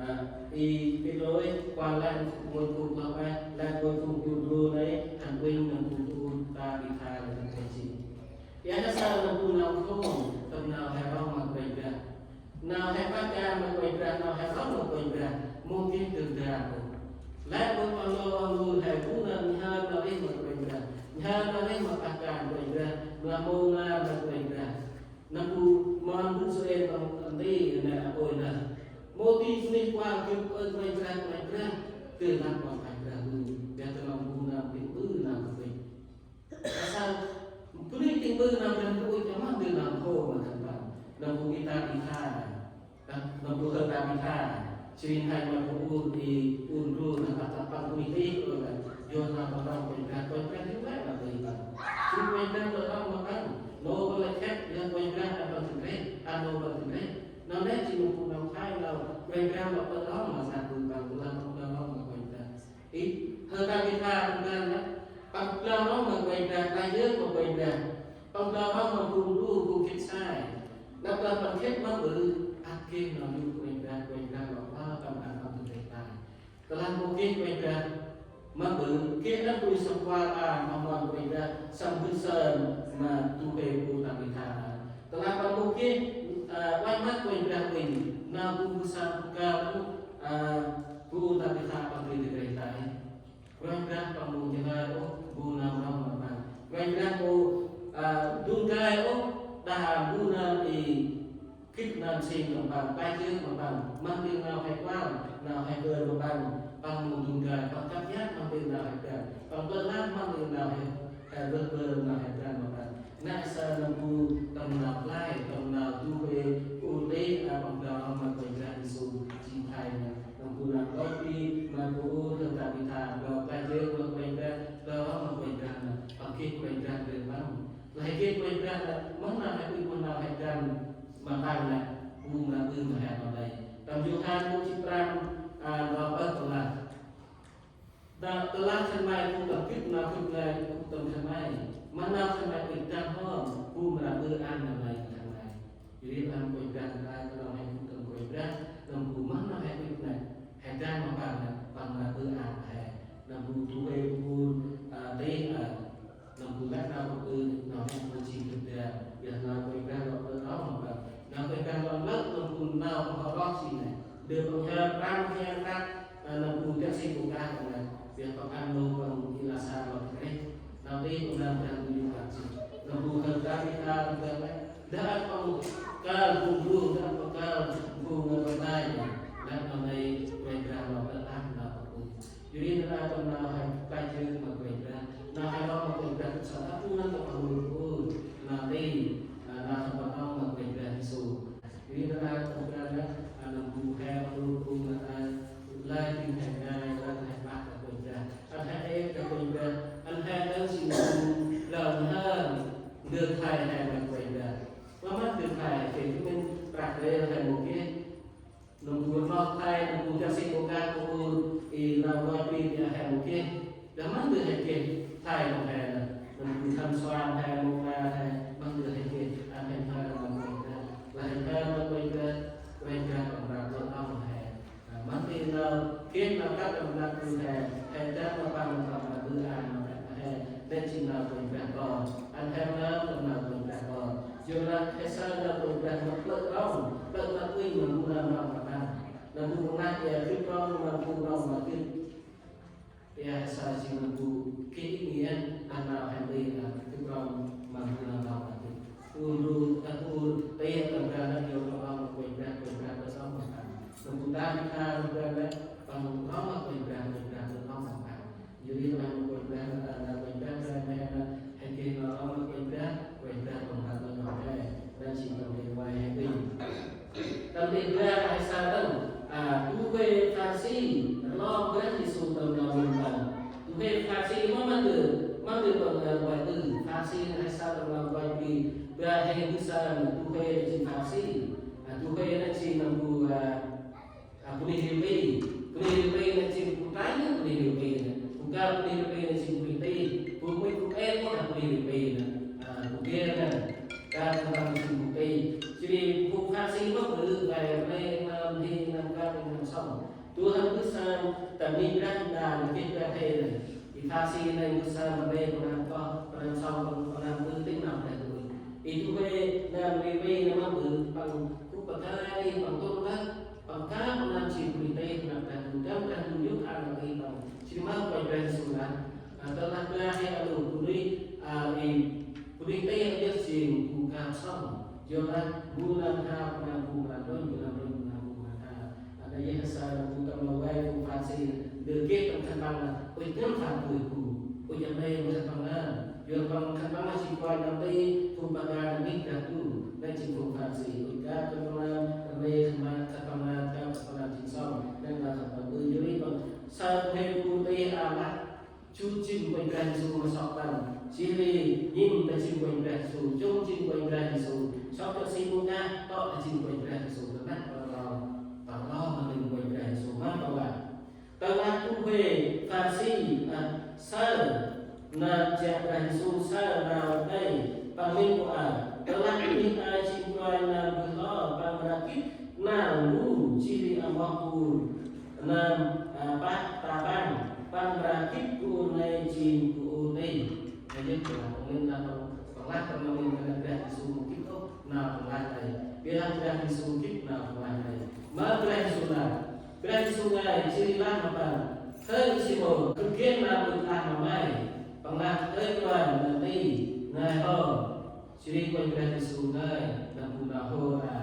a, Y-Pêtrôs kuăl lĕ rngôch phung kloh ueh, lĕ rngôch phung bu ur nây, hăn uănh nâm bu ur Tabitha nây dâk rêh jêh. Ƀiălah saơ nâm bu nau khôm, tâm nau he rŏng ma Kôranh Brah. Nau he pah kan ma Kôranh Brah, nau he rŏng ma Kôranh Brah, mâu geh dơm dam ôh. Lĕ rngôch oh nô oh nô he gŭ nau nhhơr nau rêh ma Kôranh Brah, nhhơr nau rêh ma pah kan Kôranh Brah, ma mông nar ma Kôranh Brah. Nâm bu mon bu sơen tong nti nê apôi nơh. Mâu di bunuyh kuăl gâp ơi Kôranh Brah, Kôranh Brah, dơi lăp ma Kôranh Brah lu, ƀiălah tâm nau bu nau tĭng ƀư nau kơpĭt. Asal bunuyh tĭng ƀư nau Brah Ndu, ơ, chăm măng dơi nau khôm ma khân păng. Nâm bu Y-Tabitha, nâm bu hơ Tabitha, jêh ri hên ma bu ur, i ur ndrô, nâm păng, păng bunuyh tih, ơ, lah. Yor nau păng rŏng Kôranh Brah, Kôranh Brah hên lĕ nau tih păng. Jêh ri Kôranh Brah rŏng ma păng, nô păng lĕ khât, yor Kôranh Brah ăn păng dâk rêh, ăn nô păng dâk rêh. Nau nê jêng nâm bu nau khlay nau Kôranh Brah lŏ păng rŏng ma sa bu păng, bu lah păng rŏng ma Kôranh Brah. I, hơ Tabitha păng kơl nê, păng blao rŏng ma Kôranh Brah, păng yơk ma Kôranh Brah, păng blao rŏng ma phung ru, phung khĭt sai. Năp lah păng khĭt ma ƀư, ăt geh nau yô̆ Kôranh Brah, Kôranh Brah lŏ păng, păng ăn păng dâk rêh tay. Tơlah mâu geh Kôranh Brah, Mâm ƀư geh đah ƀư săp kual a ma Kôranh Brah, săp ƀư sơm ma du huê bu Tabitha. Tơlah păng mâu geh, a, ueh măt Kôranh Brah uănh, nau bu mbu sa bu ka, a, bu Tabitha păng geh dâk rêh tay. Kôranh Brah păng mâu njrăng ôh bu nơm nau ma păng. Kôranh Brah mâu, a, dŭng gay ôh đah bu nơm i gĭt nơm sĭn ma păng, pai jêh ma păng, măng di nau he kuăl, nau he bơr ma păng, păng mâu dŭng gay, păng kăp yăp măng di nau he brăn, păng ƀơ̆ lăp măng di nau he, he bơr bơr nau he brăn ma păng. Nây sa nơm bu tâm nau play, tâm nau du huê, u tê, a, păng đao ma Kôranh Brah Yêsu, jêng thay nơm bu nau play bi, ma bu u, tâm Tabitha, nau pai jêh ma Kôranh Brah, đao ma Kôranh Brah, păng geh Kôranh Brah rêh păng. Lah geh Kôranh Brah, mâm nau he ƀư, mâm nau he brăn, ma păng nây, bu mra ƀư ma he nau nây. Tâm Yôhan bu jê̆t prăm, a, nau pơh tơlah. Nau tơlah khân may gŭ tâm gĭt, nau gĭt nây gŭ tâm khân may. Mâm nau khân may ƀư dăn hŏm, bu mra ƀư ăn nau nây khân may. Yor ri ăn Kôranh Brah ta, ta nau he gŭ tâm Kôranh Brah, nơm bu mâm nau he ƀư nây, he dăn ma păng nây, păng mra ƀư ăn he. Nơm bu du huê bu, a, tê, a, nơm bu lĕ nau bu ư, nau he bu jêng gĭt dăn. Yor nau Kôranh Brah lŏ ƀư ăn ma păng. Nau Kôranh Brah lŏ ƀư, nơm bu nau păng hŏ rŏ jêng nây. Dơi păng he prăm he kăk, a, nơm bu dak sĭn bu kah nây. Yor păng ăn nô păng i Lasar lŏ dâk rêh. Nau tê păng nơm Brah bu yô̆ kăk jêh. Nơm bu he kăk i kah nơm Brah lĕ. Dah ăn păng kơl bu bru, dah ăn păng kơl bu nơm păng nây. Lĕ nau nây Kôranh Brah lŏ ƀư ăn nau păng ƀư. Yor ri nau tâm nau he pai jêh ma Kôranh Brah. Nau he rŏ ma Kôranh Brah, sa ta bu nau tâm păng ƀư ƀư. Nau tê, a, nau tâm păng rŏ ma Kôranh Brah Yêsu. Yor ri nau tâm Brah nây, a, nơm bu he ƀư ƀư nau ta, lai dâng he ngai, lai he pah ta Kôranh Brah. Ăn he ê ta Kôranh Brah, ăn he đăng sĭn bu, lăng he, ndơ thay he ma Kôranh Brah. Mâm măt ndơ thay, kê mĭn prăk rêl he mâu geh. Nơm bu rnoh thay, nơm bu dak sĭn bu kah, bu ur, i nau roi bri, i he mâu geh. Dah mâm ndơ he geh thay ma he nây. Nơm bu khân suan he, mâu ma he, mâm ndơ he geh. Ăn he thay ma Kôranh Brah. Lah he thay ma Kôranh Brah, Kôranh Brah păng mra ƀư ăn he. A, mâm di nau geh nau kăp tâm nau ƀư he, he dăn ma păng, păng mra ƀư ăn ma he. Nây jêng nau Kôranh Brah kon. Ăn he nau tâm nau Kôranh Brah kon. Yor lah he saơ nau Kôranh Brah ma plơ̆ rŏng, plơ̆ ma uănh ma bu nơm rŏng ma păng. Nơm bu nơm nây, yor gĭt rŏng ma bu nơm ma gĭt. Yor he saơ jêng nơm bu geh i ngiên, ăn nau he nti nơm gĭt rŏng ma bu nơm rŏng ma gĭt. Ur ru, ta ur, tê tâm Brah nây, yor rŏng ma Kôranh Brah, Kôranh Brah rŏng ma păng. Nơm bu ta bi kha nơm Brah nây, păng rŏng ma Kôranh Brah, Kôranh Brah rŏng ma păng. Yor ri nau Kôranh Brah, a, nau Kôranh Brah, nau he nây, he geh nau rŏng ma Kôranh Brah, Kôranh Brah păng rŏng ma he, nây jêng tâm lĕ vay he ƀư. Tâm lĕ ba he saơ đŏng, a, du huê Pharisi, rlong Brah Yêsu tâm nau mĭn păng. Du huê Pharisi mâm ma ndơ, mâm ndơ păng, a, vay ƀư, Pharisi he saơ tâm nau vay ƀư, ba he ƀư saơ, du huê jêng Pharisi, a, du huê nây jêng nơm bu, a, A, bunuyh riu pi. Bunuyh riu pi nây jêng bu trai nây, bunuyh riu pi nây. Bu ka bunuyh riu pi nây jêng bunuyh ti. Bu mĭn bu ê mâu dah bunuyh riu pi nây. A, bu geh nây. Ka bu nây jêng bu ti. Jêh ri bu Pharisi mâu ƀư, vay rnê nơm, hê nơm, kơp nơm, sŏng. Du huê ƀư saơ tâm Brah Ndu nây, geh Brah Huêng nây. I Pharisi nây ƀư saơ rnê bu nơm, kơp bu nơm, sŏng bu nơm, ƀư tĭng nơm Brah Ndu. I du huê nơm riu pi nây mâu ƀư, păng gŭ pa kơi, păng tŭ nơm. Păng kơp nơm jêng bunuyh tih nơm Brah Ndu, nơm Brah Ndu yô̆ ăn nơm i păng. Jêh ri mâu Kôranh Brah Yêsu lah, a, tơlah Brah Huêng a lu bunuyh, a, i bunuyh tih yơh jêng bu kơp sŏng. Yorlah bu nơm kơp nơm bu mra đunh, bu nơm đunh nơm bu mra kơp. A, nây yơh saơ nơm bu tâm nau vay bu Pharisi, ndơ geh tâm khân păng lah, ŭch ngăn phat bơh bu, ŭch ăn nây ngăn khân păng lah. Yor păng khân păng lah jêng kôranh nơm tih, phung păng lah nơm ngih Brah Ndu, nây jêng phung Pharisi, ŭch kơp khân păng lah, rnê khân păng, khân păng lah, kơp khân păng lah jêng sŏng, nây lah khân păng ƀư. Yor ri păng saơ bu huê bu tih a lah, jŭr jêng Kôranh Brah Yêsu ma sŏk păng, jêh ri nhĭm ta jêng Kôranh Brah Yêsu, chŭng jêng Kôranh Brah Yêsu, sŏk ta si bu kah, tŏ ta jêng Kôranh Brah Yêsu, ta năk păng rlong, păng rlong ma lĕ Kôranh Brah Yêsu, ma păng lah. Tơlah du huê Pharisi, a, saơ nau jă Brah Yêsu, saơ nau nây, păng mĭn bu a, tơlah bunuyh a jêng kôranh nơm bơh hlo, păng mra gĭt nau lu, jêh ri amoh bu nơm, a, pah ta păng. Păng mra gĭt bu ur nây jêng bu ur nây. Nây yơh lah păng mĭn lah păng, păng lah păng mĭn kơt Brah Yêsu mâu gĭt ôh nau păng lah nây. Ƀiălah Brah Yêsu gĭt nau păng lah nây. Ma Brah Yêsu lah. Brah Yêsu ngơi jêh ri lah ma păng: Hơi Simôn, gâp geh nau ƀư lah ma may. Păng lah: Hơi Kôranh, nơm nti, ngơi hô. Jêh ri Kôranh Brah Yêsu ngơi nâm bu nau hô a: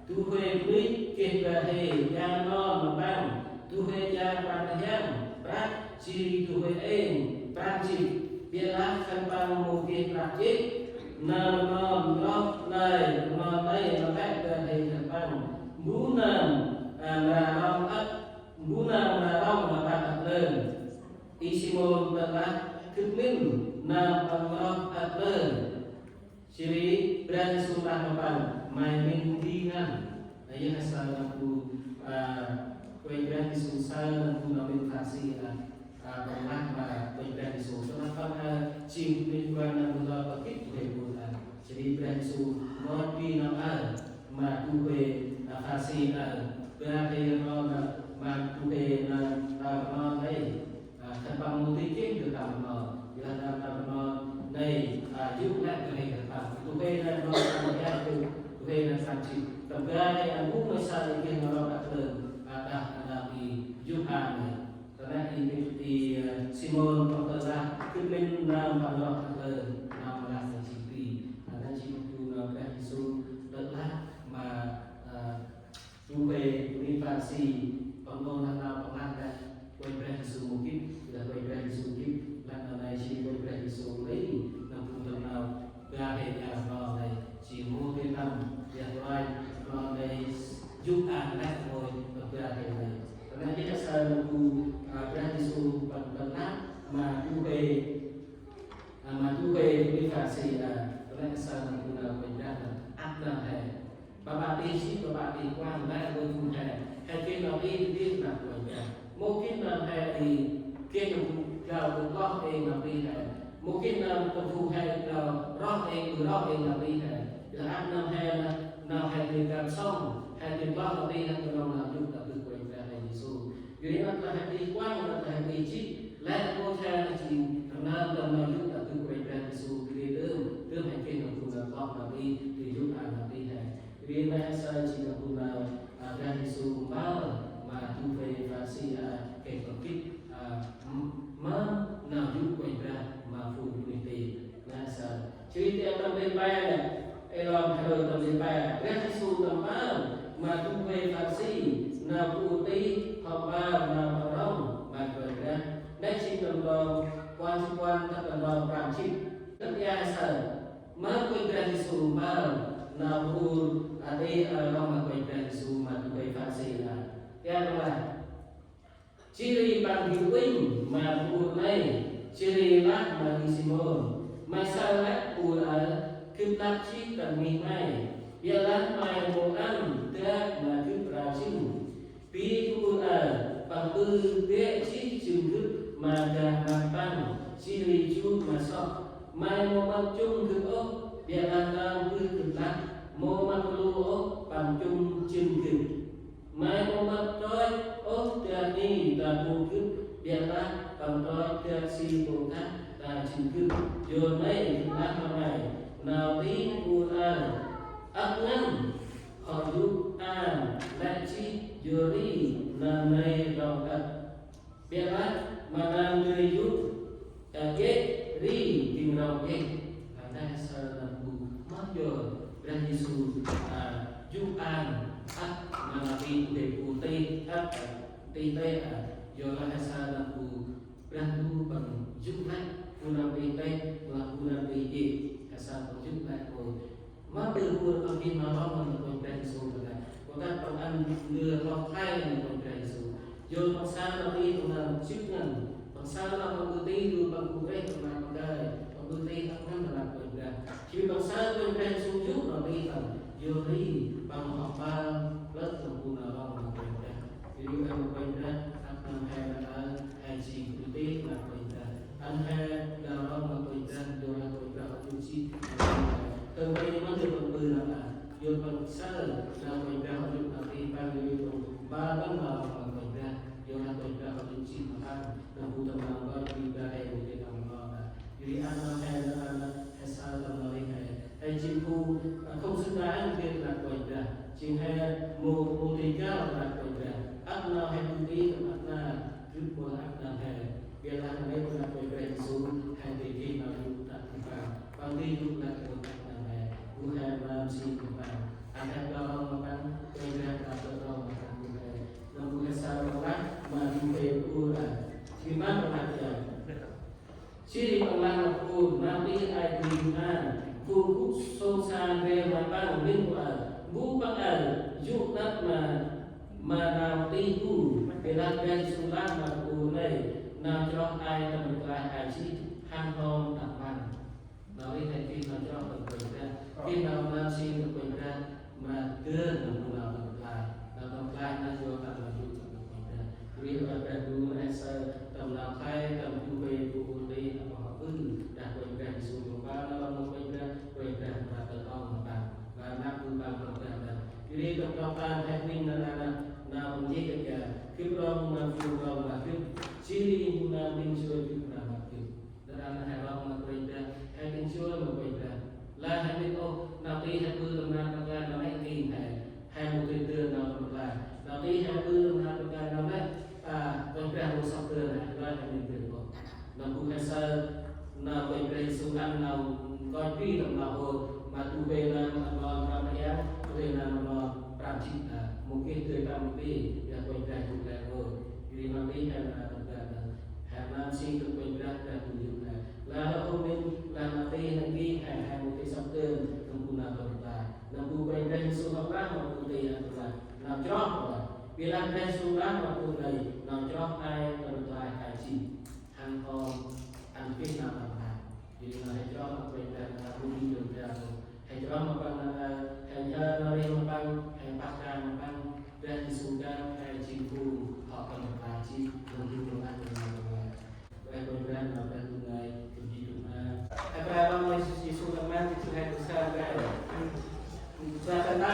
Du huê bunuyh geh bar hê, jao rnon ma păng. Du huê jao prăk rhiăng prăk, jêh ri du huê êng prăk jê̆t. Ƀiălah khân păng mâu geh prăk jê̆t. Nơm rnon n'groh nây, rnon nây ma lĕ bar hê khân păng. Mbu nơm, a, mra rŏng ăt, mbu nơm mra rŏng ma păng ăt lơn. I Simôn tơlah: Gâp mĭn nơm păng n'groh ăt lơn. Jêh ri Brah Yêsu lah ma păng: May mĭn di ngăn. Nây yơh saơ nâm bu, a, Kôranh Brah Yêsu saơ nâm bu nau mĭn Pharisi, a, a, păng lah ma Kôranh Brah Yêsu. Tơlah păng, a, jêng bunuyh kuăl nơm bu lor păng gĭt du huê bu ur a. Jêh ri Brah Yêsu ngơi ƀư nau aơ ma du huê, a, Pharisi aơ. Bar hê rnon ma du huê nơm tơm rnon nây. A, khân păng mâu dơi geh nơm tơm rnon, ƀiălah nơm tơm rnon nây, a, yô̆ lĕ bar hê khân păng. Du huê nơm rnon tơm rnon, du huê nơm tơm jê̆t. Tâm bar hê, a, mbu may saơ i geh nơm rnon ăt lơn, a, đah, a, nơm i Yôhan nây. Ta nây i, i, a, Simôn păng tơlah: Gâp mĭn nơm păng n'groh ăt lơn, nơm lah nây jêng di. A, nây jêng bu nau Brah Yêsu tơlah ma, a, du huê bunuyh Pharisi, păng ƀon lah nau păng lah nây Kôranh Brah Yêsu mâu gĭt, lah Kôranh Brah Yêsu gĭt, lah nau nây jêng Kôranh Brah Yêsu ri, nâm bu tâm nau bar hê jao rnon nây, jêng mâu geh tâm, ƀiălah rnon nây yô̆ ăn lĕ mâu tâm bar hê nây. Ta nây yơh saơ nâm bu, a, Brah Yêsu păng tơlah ma du huê, a, ma du huê bunuyh Pharisi, a, ta nây saơ nâm bu nau Kôranh Brah nây, ăp nơm he. Ƀă ƀă tih jêh, ƀă ƀă tih kuăng, lĕ ƀư phung he. He geh nau tih, tih nơm Kôranh Brah. Mâu geh nơm he i, geh nơm bu gao bu kloh êng nau tih he. Mâu geh nơm tâm phung he gao roh êng, ƀư roh êng nau tih he. Ƀiălah ăp nơm he nơh, nau he geh gao sŏng, he geh kloh nau tih he, knŏng nau yô̆ ta bơh Kôranh Brah he Yêsu. Yor ri nơh tơlah he tih kuăng, nơh tơlah he tih jêh, lĕ mâu he nơh jêng, nơh tâm nau yô̆ ta bơh Kôranh Brah Yêsu, geh dơm, dơm he geh nơm bu nơh kloh nau tih, geh yô̆ ăn nau tih he. Ri nây he saơ jêng nơm bu nau, a, Brah Yêsu mpơl ma du huê Pharisi, a, gay păng gĭt, a, m-, ma nau yô̆ Kôranh Brah ma phung bunuyh tih. Nây he saơ. Jêh ri tâm lĕ pe nây, ê lŏm Hêrôt tâm lĕ pe. Brah Yêsu tâm mpơl ma du huê Pharisi, nau bu ur tih, hŏ mpơl nau păng rŏng ma Kôranh Brah. Nây jêng tâm ntơm kuăl jê̆t kuăl tât tâm ntơm prăm jê̆t. Nây he saơ. Ma Kôranh Brah Yêsu mpơl nau bu ur, a, tih, a, rŏng ma Kôranh Brah Yêsu ma du huê Pharisi a. Ƀiălah jêh ri păng gĭt uănh ma bu ur nây, jêh ri lah ma i Simôn: May saơ lĕ bu ur aơ, gâp lăp jêh tâm ngih may, ƀiălah may mâu ăn dak ma gâp rao jâng. Bi bu ur aơ, păng ƀư bĕ jêh jâng gâp ma dah măt păng, jêh ri jut ma sŏk. May mâu mâp jŭm gâp ôh, ƀiălah nau bơh gâp lăp, mâu mâp rlu ôh păng jŭm jâng gâp. May mâu mâp trôch ôh dak ni ta bu gâp, ƀiălah păng trôch dak si pô kah ta jâng gâp. Yor nây gâp lah ma may, nau tih bu ur aơ ăp ngăn, hŏ yô̆ ăn lĕ jêh, yor ri nau nây rŏng ăt. Ƀiălah ma nau dơi yô̆, a, geh ri dâng rŏng geh. A, nây he saơ nơm bu ma yor Brah Yêsu, a, yô̆ ăn ăt ma nau tih bu ur tih ăt, a, tih tih, a, yor lah he saơ nơm bu Brah Ndu păng yô̆ lĕ bu nau tih tih, lah bu nau tih jê̆, he saơ păng yô̆ lĕ bu Ma ƀư bu ur păng geh ma rŏng ma Kôranh Brah Yêsu ta nây. Kơt păng ăn ndơ rŏng khlay ma Kôranh Brah Yêsu. Yor păng saơ nau tih păng nơm jê̆t ngăn. Păng saơ nau păng ƀư tih, yor păng gŭ rêh ta nây păng gay. Păng ƀư tih ăp ngăn ta nây Kôranh Brah. Jêh ri păng saơ Kôranh Brah Yêsu yô̆ nau tih păng. Yor ri păng hŏ mpơl plơ̆ tâm bu nau rŏng ma Kôranh Brah. Jêh ri ăn Kôranh Brah ăp nơm he nơh, he jêng ƀư tih ma Kôranh Brah. Ăn he nau rŏng ma Kôranh Brah, yor lah Kôranh Brah hŏ yô̆ jêh. Tâm ban ma yor păng ƀư nơh a. Yor păng saơ nau Kôranh Brah hŏ yô̆ nau tih păng, yor păng ba păng nau rŏng ma Kôranh Brah. Yor lah Kôranh Brah hŏ yô̆ jêh ma păng. Nơm bu tâm Biă lah nây, Kôranh Brah Yêsu he dơi geh nau yô̆ tât ma Păng. Păng dơi yô̆ lah Kôranh Brah nây, gŭ he mra nsing ma Păng. Ăn he plơ̆ rŏng ma Păng, Kôranh Brah mra plơ̆ rŏng ma Păng gŭ he. Nâm gŭ he saơ Păng lah ma du huê bu ur a: Jêh ri mân Păng lah dja? Jêh ri Păng lah ma bu ur: Nau tih ay gŭ yô̆ an, phung gŭ sông sa ndrel ma Păng, ling bu aơ. Bu Păng aơ, yô̆ tât ma ma nau tih bu. Biă lah Brah Yêsu lah ma bu ur nây: Nau chroh ay tâm rklaih ay jêh, hăn hom đăp mpăn. Nau ri nây geh nau chroh tâm Kôranh Brah, geh nau mra nsing tâm Kôranh Brah, mra dơn nau bu nau tâm rklaih. Nau tâm rklaih nây yơh tâm nau yô̆ tâm Kôranh Brah. Ri Kôranh Brah bu ur nây saơ tâm nau khlay tâm du huê bu ur nây, a, pơh ƀư đah Kôranh Brah Yêsu, tâm pă nau rŏng ma Kôranh Brah, Kôranh Brah mra plơ̆ rŏng ma păng. Lah năp bu păng rŏng Brah nây. Jêh ri tâm rŏng păng he ning nanao nau pơnjêh kơ dja: Gâp rŏng ma phung rŏng ma Gâp, jêh ri bu nau tĭng sui Gâp mra mâp Gâp. Nar aơ he rŏng ma Kôranh Brah, he tĭng sui ma Kôranh Brah. Lah he mĭn ôh, nau tih he ƀư tâm rklaih nau nây king he, he mâu geh dơn nau rklaih. Nau tih he ƀư tâm rklaih nau nây, a, Kôranh Brah mâu sŏk dơn he, lah he mĭn dơn ôh. Nâm gŭ he saơ nau Kôranh Brah Yêsu ăn nau nkoch bri tâm nau hôr: Ma du huê nơm ăn lon prăm rhiăng, du huê nơm ăn lon prăm jê̆t a. Mâu geh dơi tăm bri, ƀiălah Kôranh Brah yô̆ lĕ rngôch. Jêh ri nau tih he mra tâm rklaih nây, he mra nsing tâm Kôranh Brah, Brah gŭ yô̆ he. Lah lŏ hôm ning, lah nau tih nây geh he, he mâu geh sŏk dơn tâm bu nau tâm rklaih. Nâm gŭ Kôranh Brah Yêsu hŏ lah ma bu tih ăn tâm rklaih: Nau chroh a. Biă lah Brah Yêsu lah ma bu ur nây: Nau chroh ay tâm rklaih ay jêh, hăn hom ăn geh nau đăp mpăn. Jêh ri nau he chroh ma Kôranh Brah, nau bu ur nây Brah he chroh ma păng, nau he nhhơr nau rêh ma păng, he pah kan ma păng. Brah Yêsu kan he jêng phung hŏ tâm rklaih jêh, nâm gŭ nau lah nau nau. Kôranh Brah nau Brah gŭ ngai, gŭ jêh gŭ ma. He Brah rŏng ma Yêsu, Yêsu nâm man, Yêsu he gŭ sa Brah. Sa kan ta.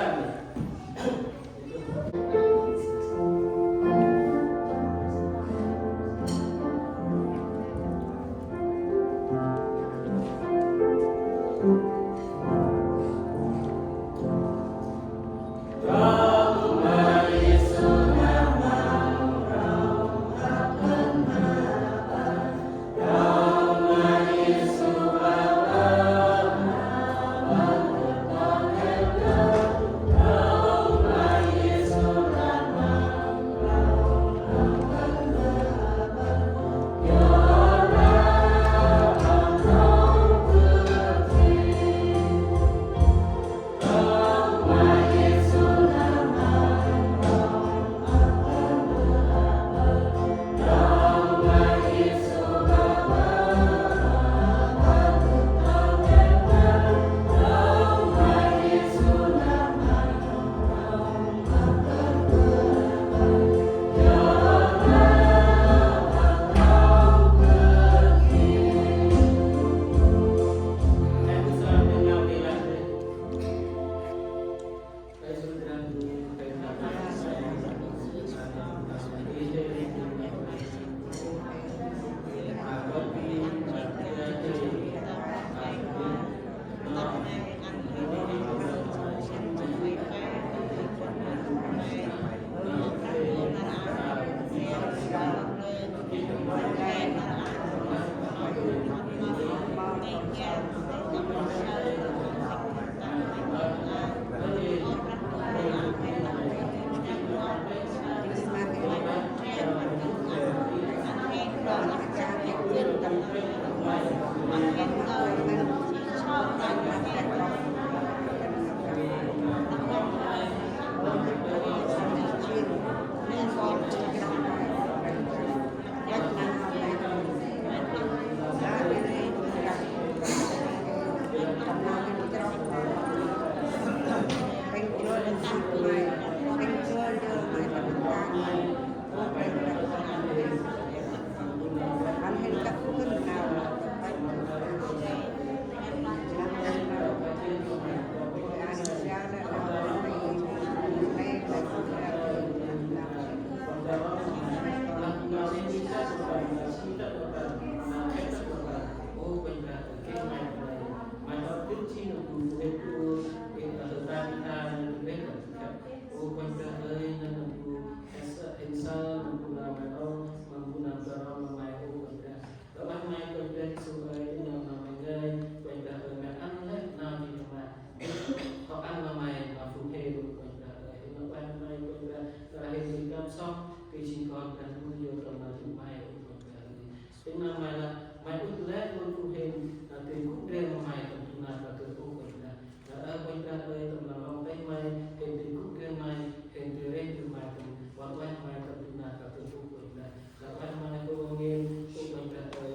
Ŭch lĕ ŭch phung hên, nau tĭng gŭ ndrel ma May tâm du nar ta kơt ŭch ŭch lĕ. Lĕ ơ Kôranh Brah ơi, tâm nau rŏng têh May, hên tĭng gŭ ndrel May, hên tĭng rêh ndrel May tâm ƀon ueh May tâm du nar ta kơt ŭch ŭch lĕ. Lĕ ueh May kôranh ngên, ơ Kôranh Brah ơi,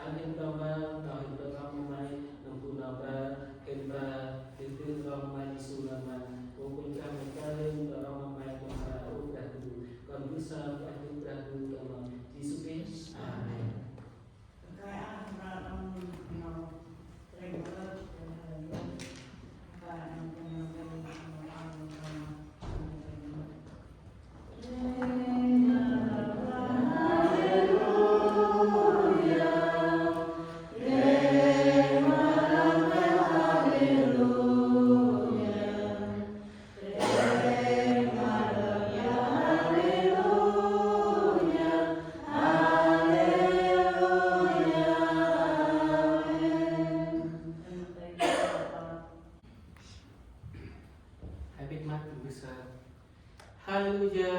ăn hên tâm ban, tâm hên tâm ban ma May, nâm bu nau ba, hên ba, hên tĭng rŏng ma May Yêsu nơm May, ơ Kôranh Brah May ta hên tâm rŏng ma May tâm ba, ơ Brah Ndu, kon gŭ sa, Brah Ndu, Brah Ndu, tâm Yêsu Krist. Amen. Haleluya,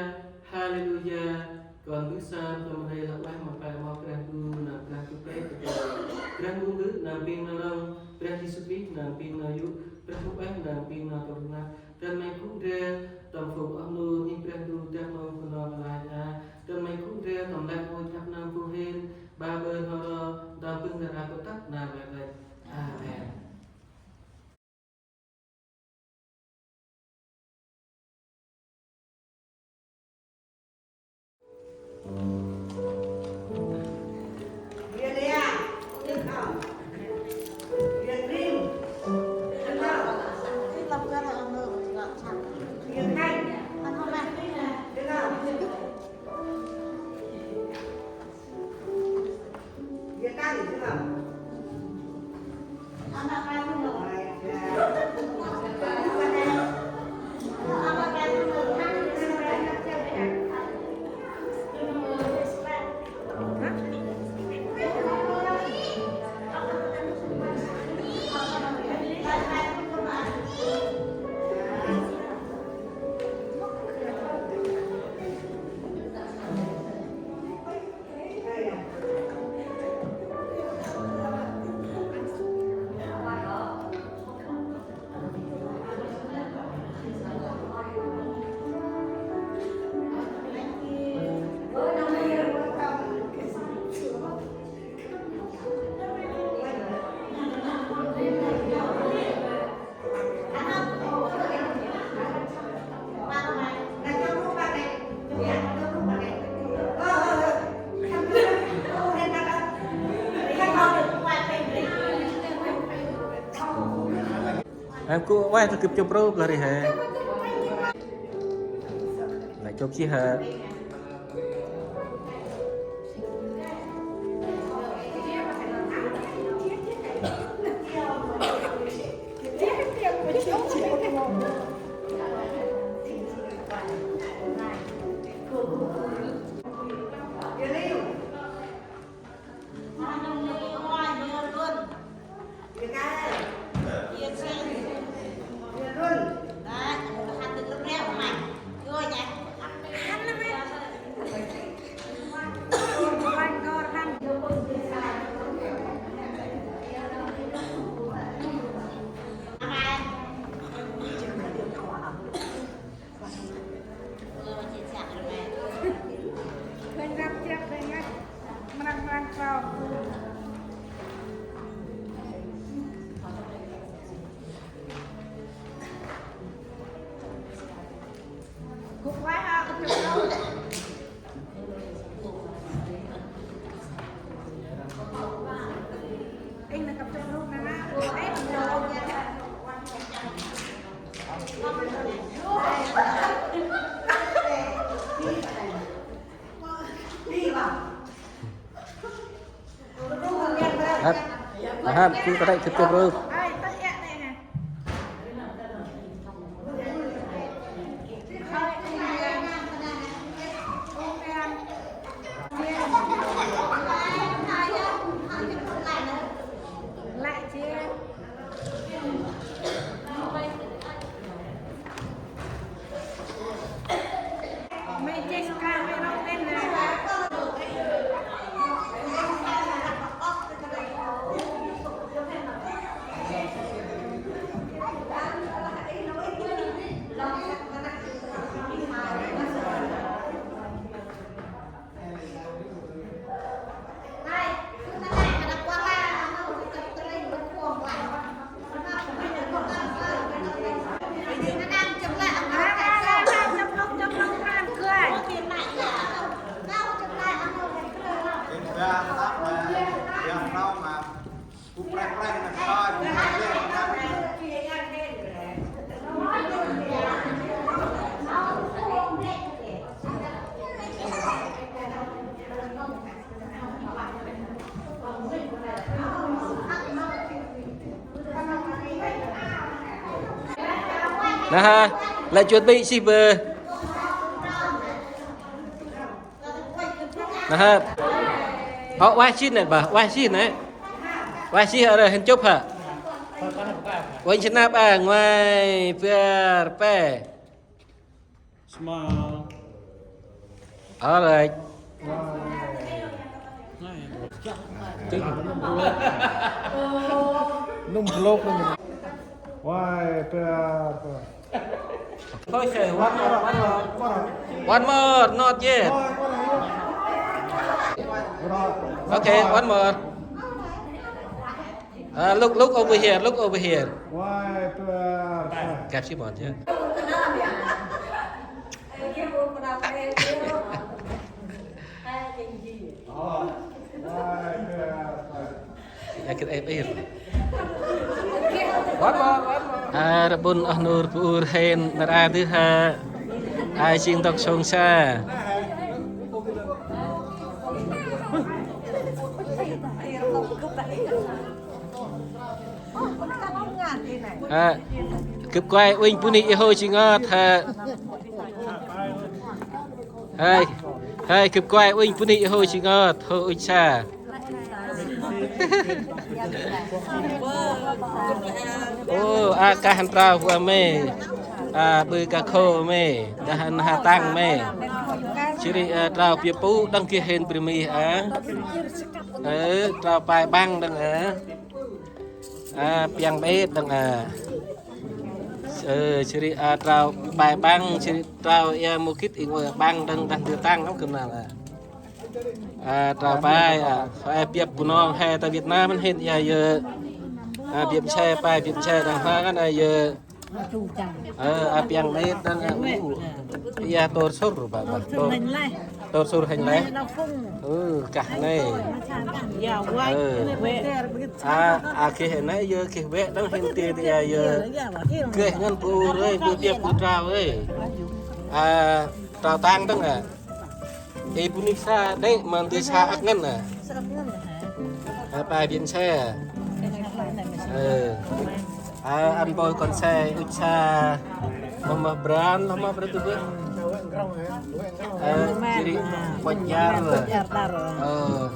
haleluya. Kon gŭ sa tâm rêh lăp ueh ma Păng ma Brah Ndu, nau Brah Ndu pe, Brah Ndu Mbơ̆, nau Păng nau rŏng, Brah Yêsu Krist, nau Păng nau yô̆, Brah Ndu ueh, nau Păng nau tâm rnăk. Dăn May gŭ ndrel tâm phung oh nô, ngih Brah Ndu dak mông Bunong lai a. Dăn May gŭ ndrel tâm lĕ ŭch ăp nâm bu hên, ba bơh n'ho ro, ntơm bơh nar aơ kơt tât nar lĕ lĕ. Amen. Em gŭ ueh ta gâp chŭp ru blah ri he. Nau chŭp si he. Hăp, hăp, gŭ ta nây gâp chŭp ru. Nah, lĕ chuat bĭ sih bơ. Nah. Ơ, ueh sih nê, bah, ueh sih nê. Ueh sih, ơ, hên chụp hă. Ueh sih nê, ba, ngoai, bar, pe. Smile. All right. Num blok num. Why, pe, pe. Thôi, sir, one more, one more. One more, not yet. Okay, one more. Uh, look, look over here, look over here. Why, pe, pe. Kep sih, mon, ya. Why, pe, pe. Ê, ê, ê. A, rƀŭn oh nur bu ur hên nar a dih ha. Ai jêng ntŭk sông sa. A, gâp kuai uănh bunuyh i hô jêng ngot ha. Hơi, hơi, gâp kuai uănh bunuyh i hô jêng ngot, hô ŭch sa. Ô, a kah hăn trao hua mê. A, ƀư ka khô mê, dah hăn ha tăng mê. Jêh ri, a, trao biăp pŭ đăng geh hên bri mih, a. Ơ, trao pai ƀăng đăng, a. A, piăng bêt đăng, a. Ơ, jêh ri, a, trao pai ƀăng, jêh ri trao ia mô gĭt i ngơi ƀăng đăng, đăng geh tăng lăm gâp năl, a. A, trao pai, a, pai biăp Bunong he ta Việt Nam mân hên ia yơ. A, biăp nse, pai biăp nse đăng ha ngăn ia yơ. Ơ, a, piăng nê đăng, a, u. Ia tôr sur ba, ba. Tôr sur hên leh. Ơ, kah nê. Ơ. A, a, geh nê yơ, geh wĕ đăng hên tê tê ia yơ. Geh ngăn bu rơi, bu biăp bu trao ơi. A, trao tăng đăng, a. Ê, bunuyh sa đê̆, ma dơi sa âk ngăn, a. A, pai biăp nse. Ơ. A, ăn bôi kon se ŭch sa. Mama bran, mama bran tu bơ. Ơ, jêh ri poch iăr. Ơ,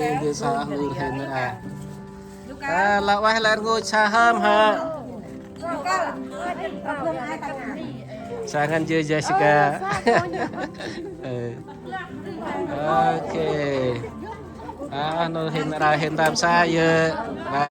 ê, dơi sa âk ngăn hên a. A, lah ueh lĕ rngôch sa hâm hă. Sa ngăn jêh Jessica. Ơ. Ok. A, nô hên rai hên tam sa yơ.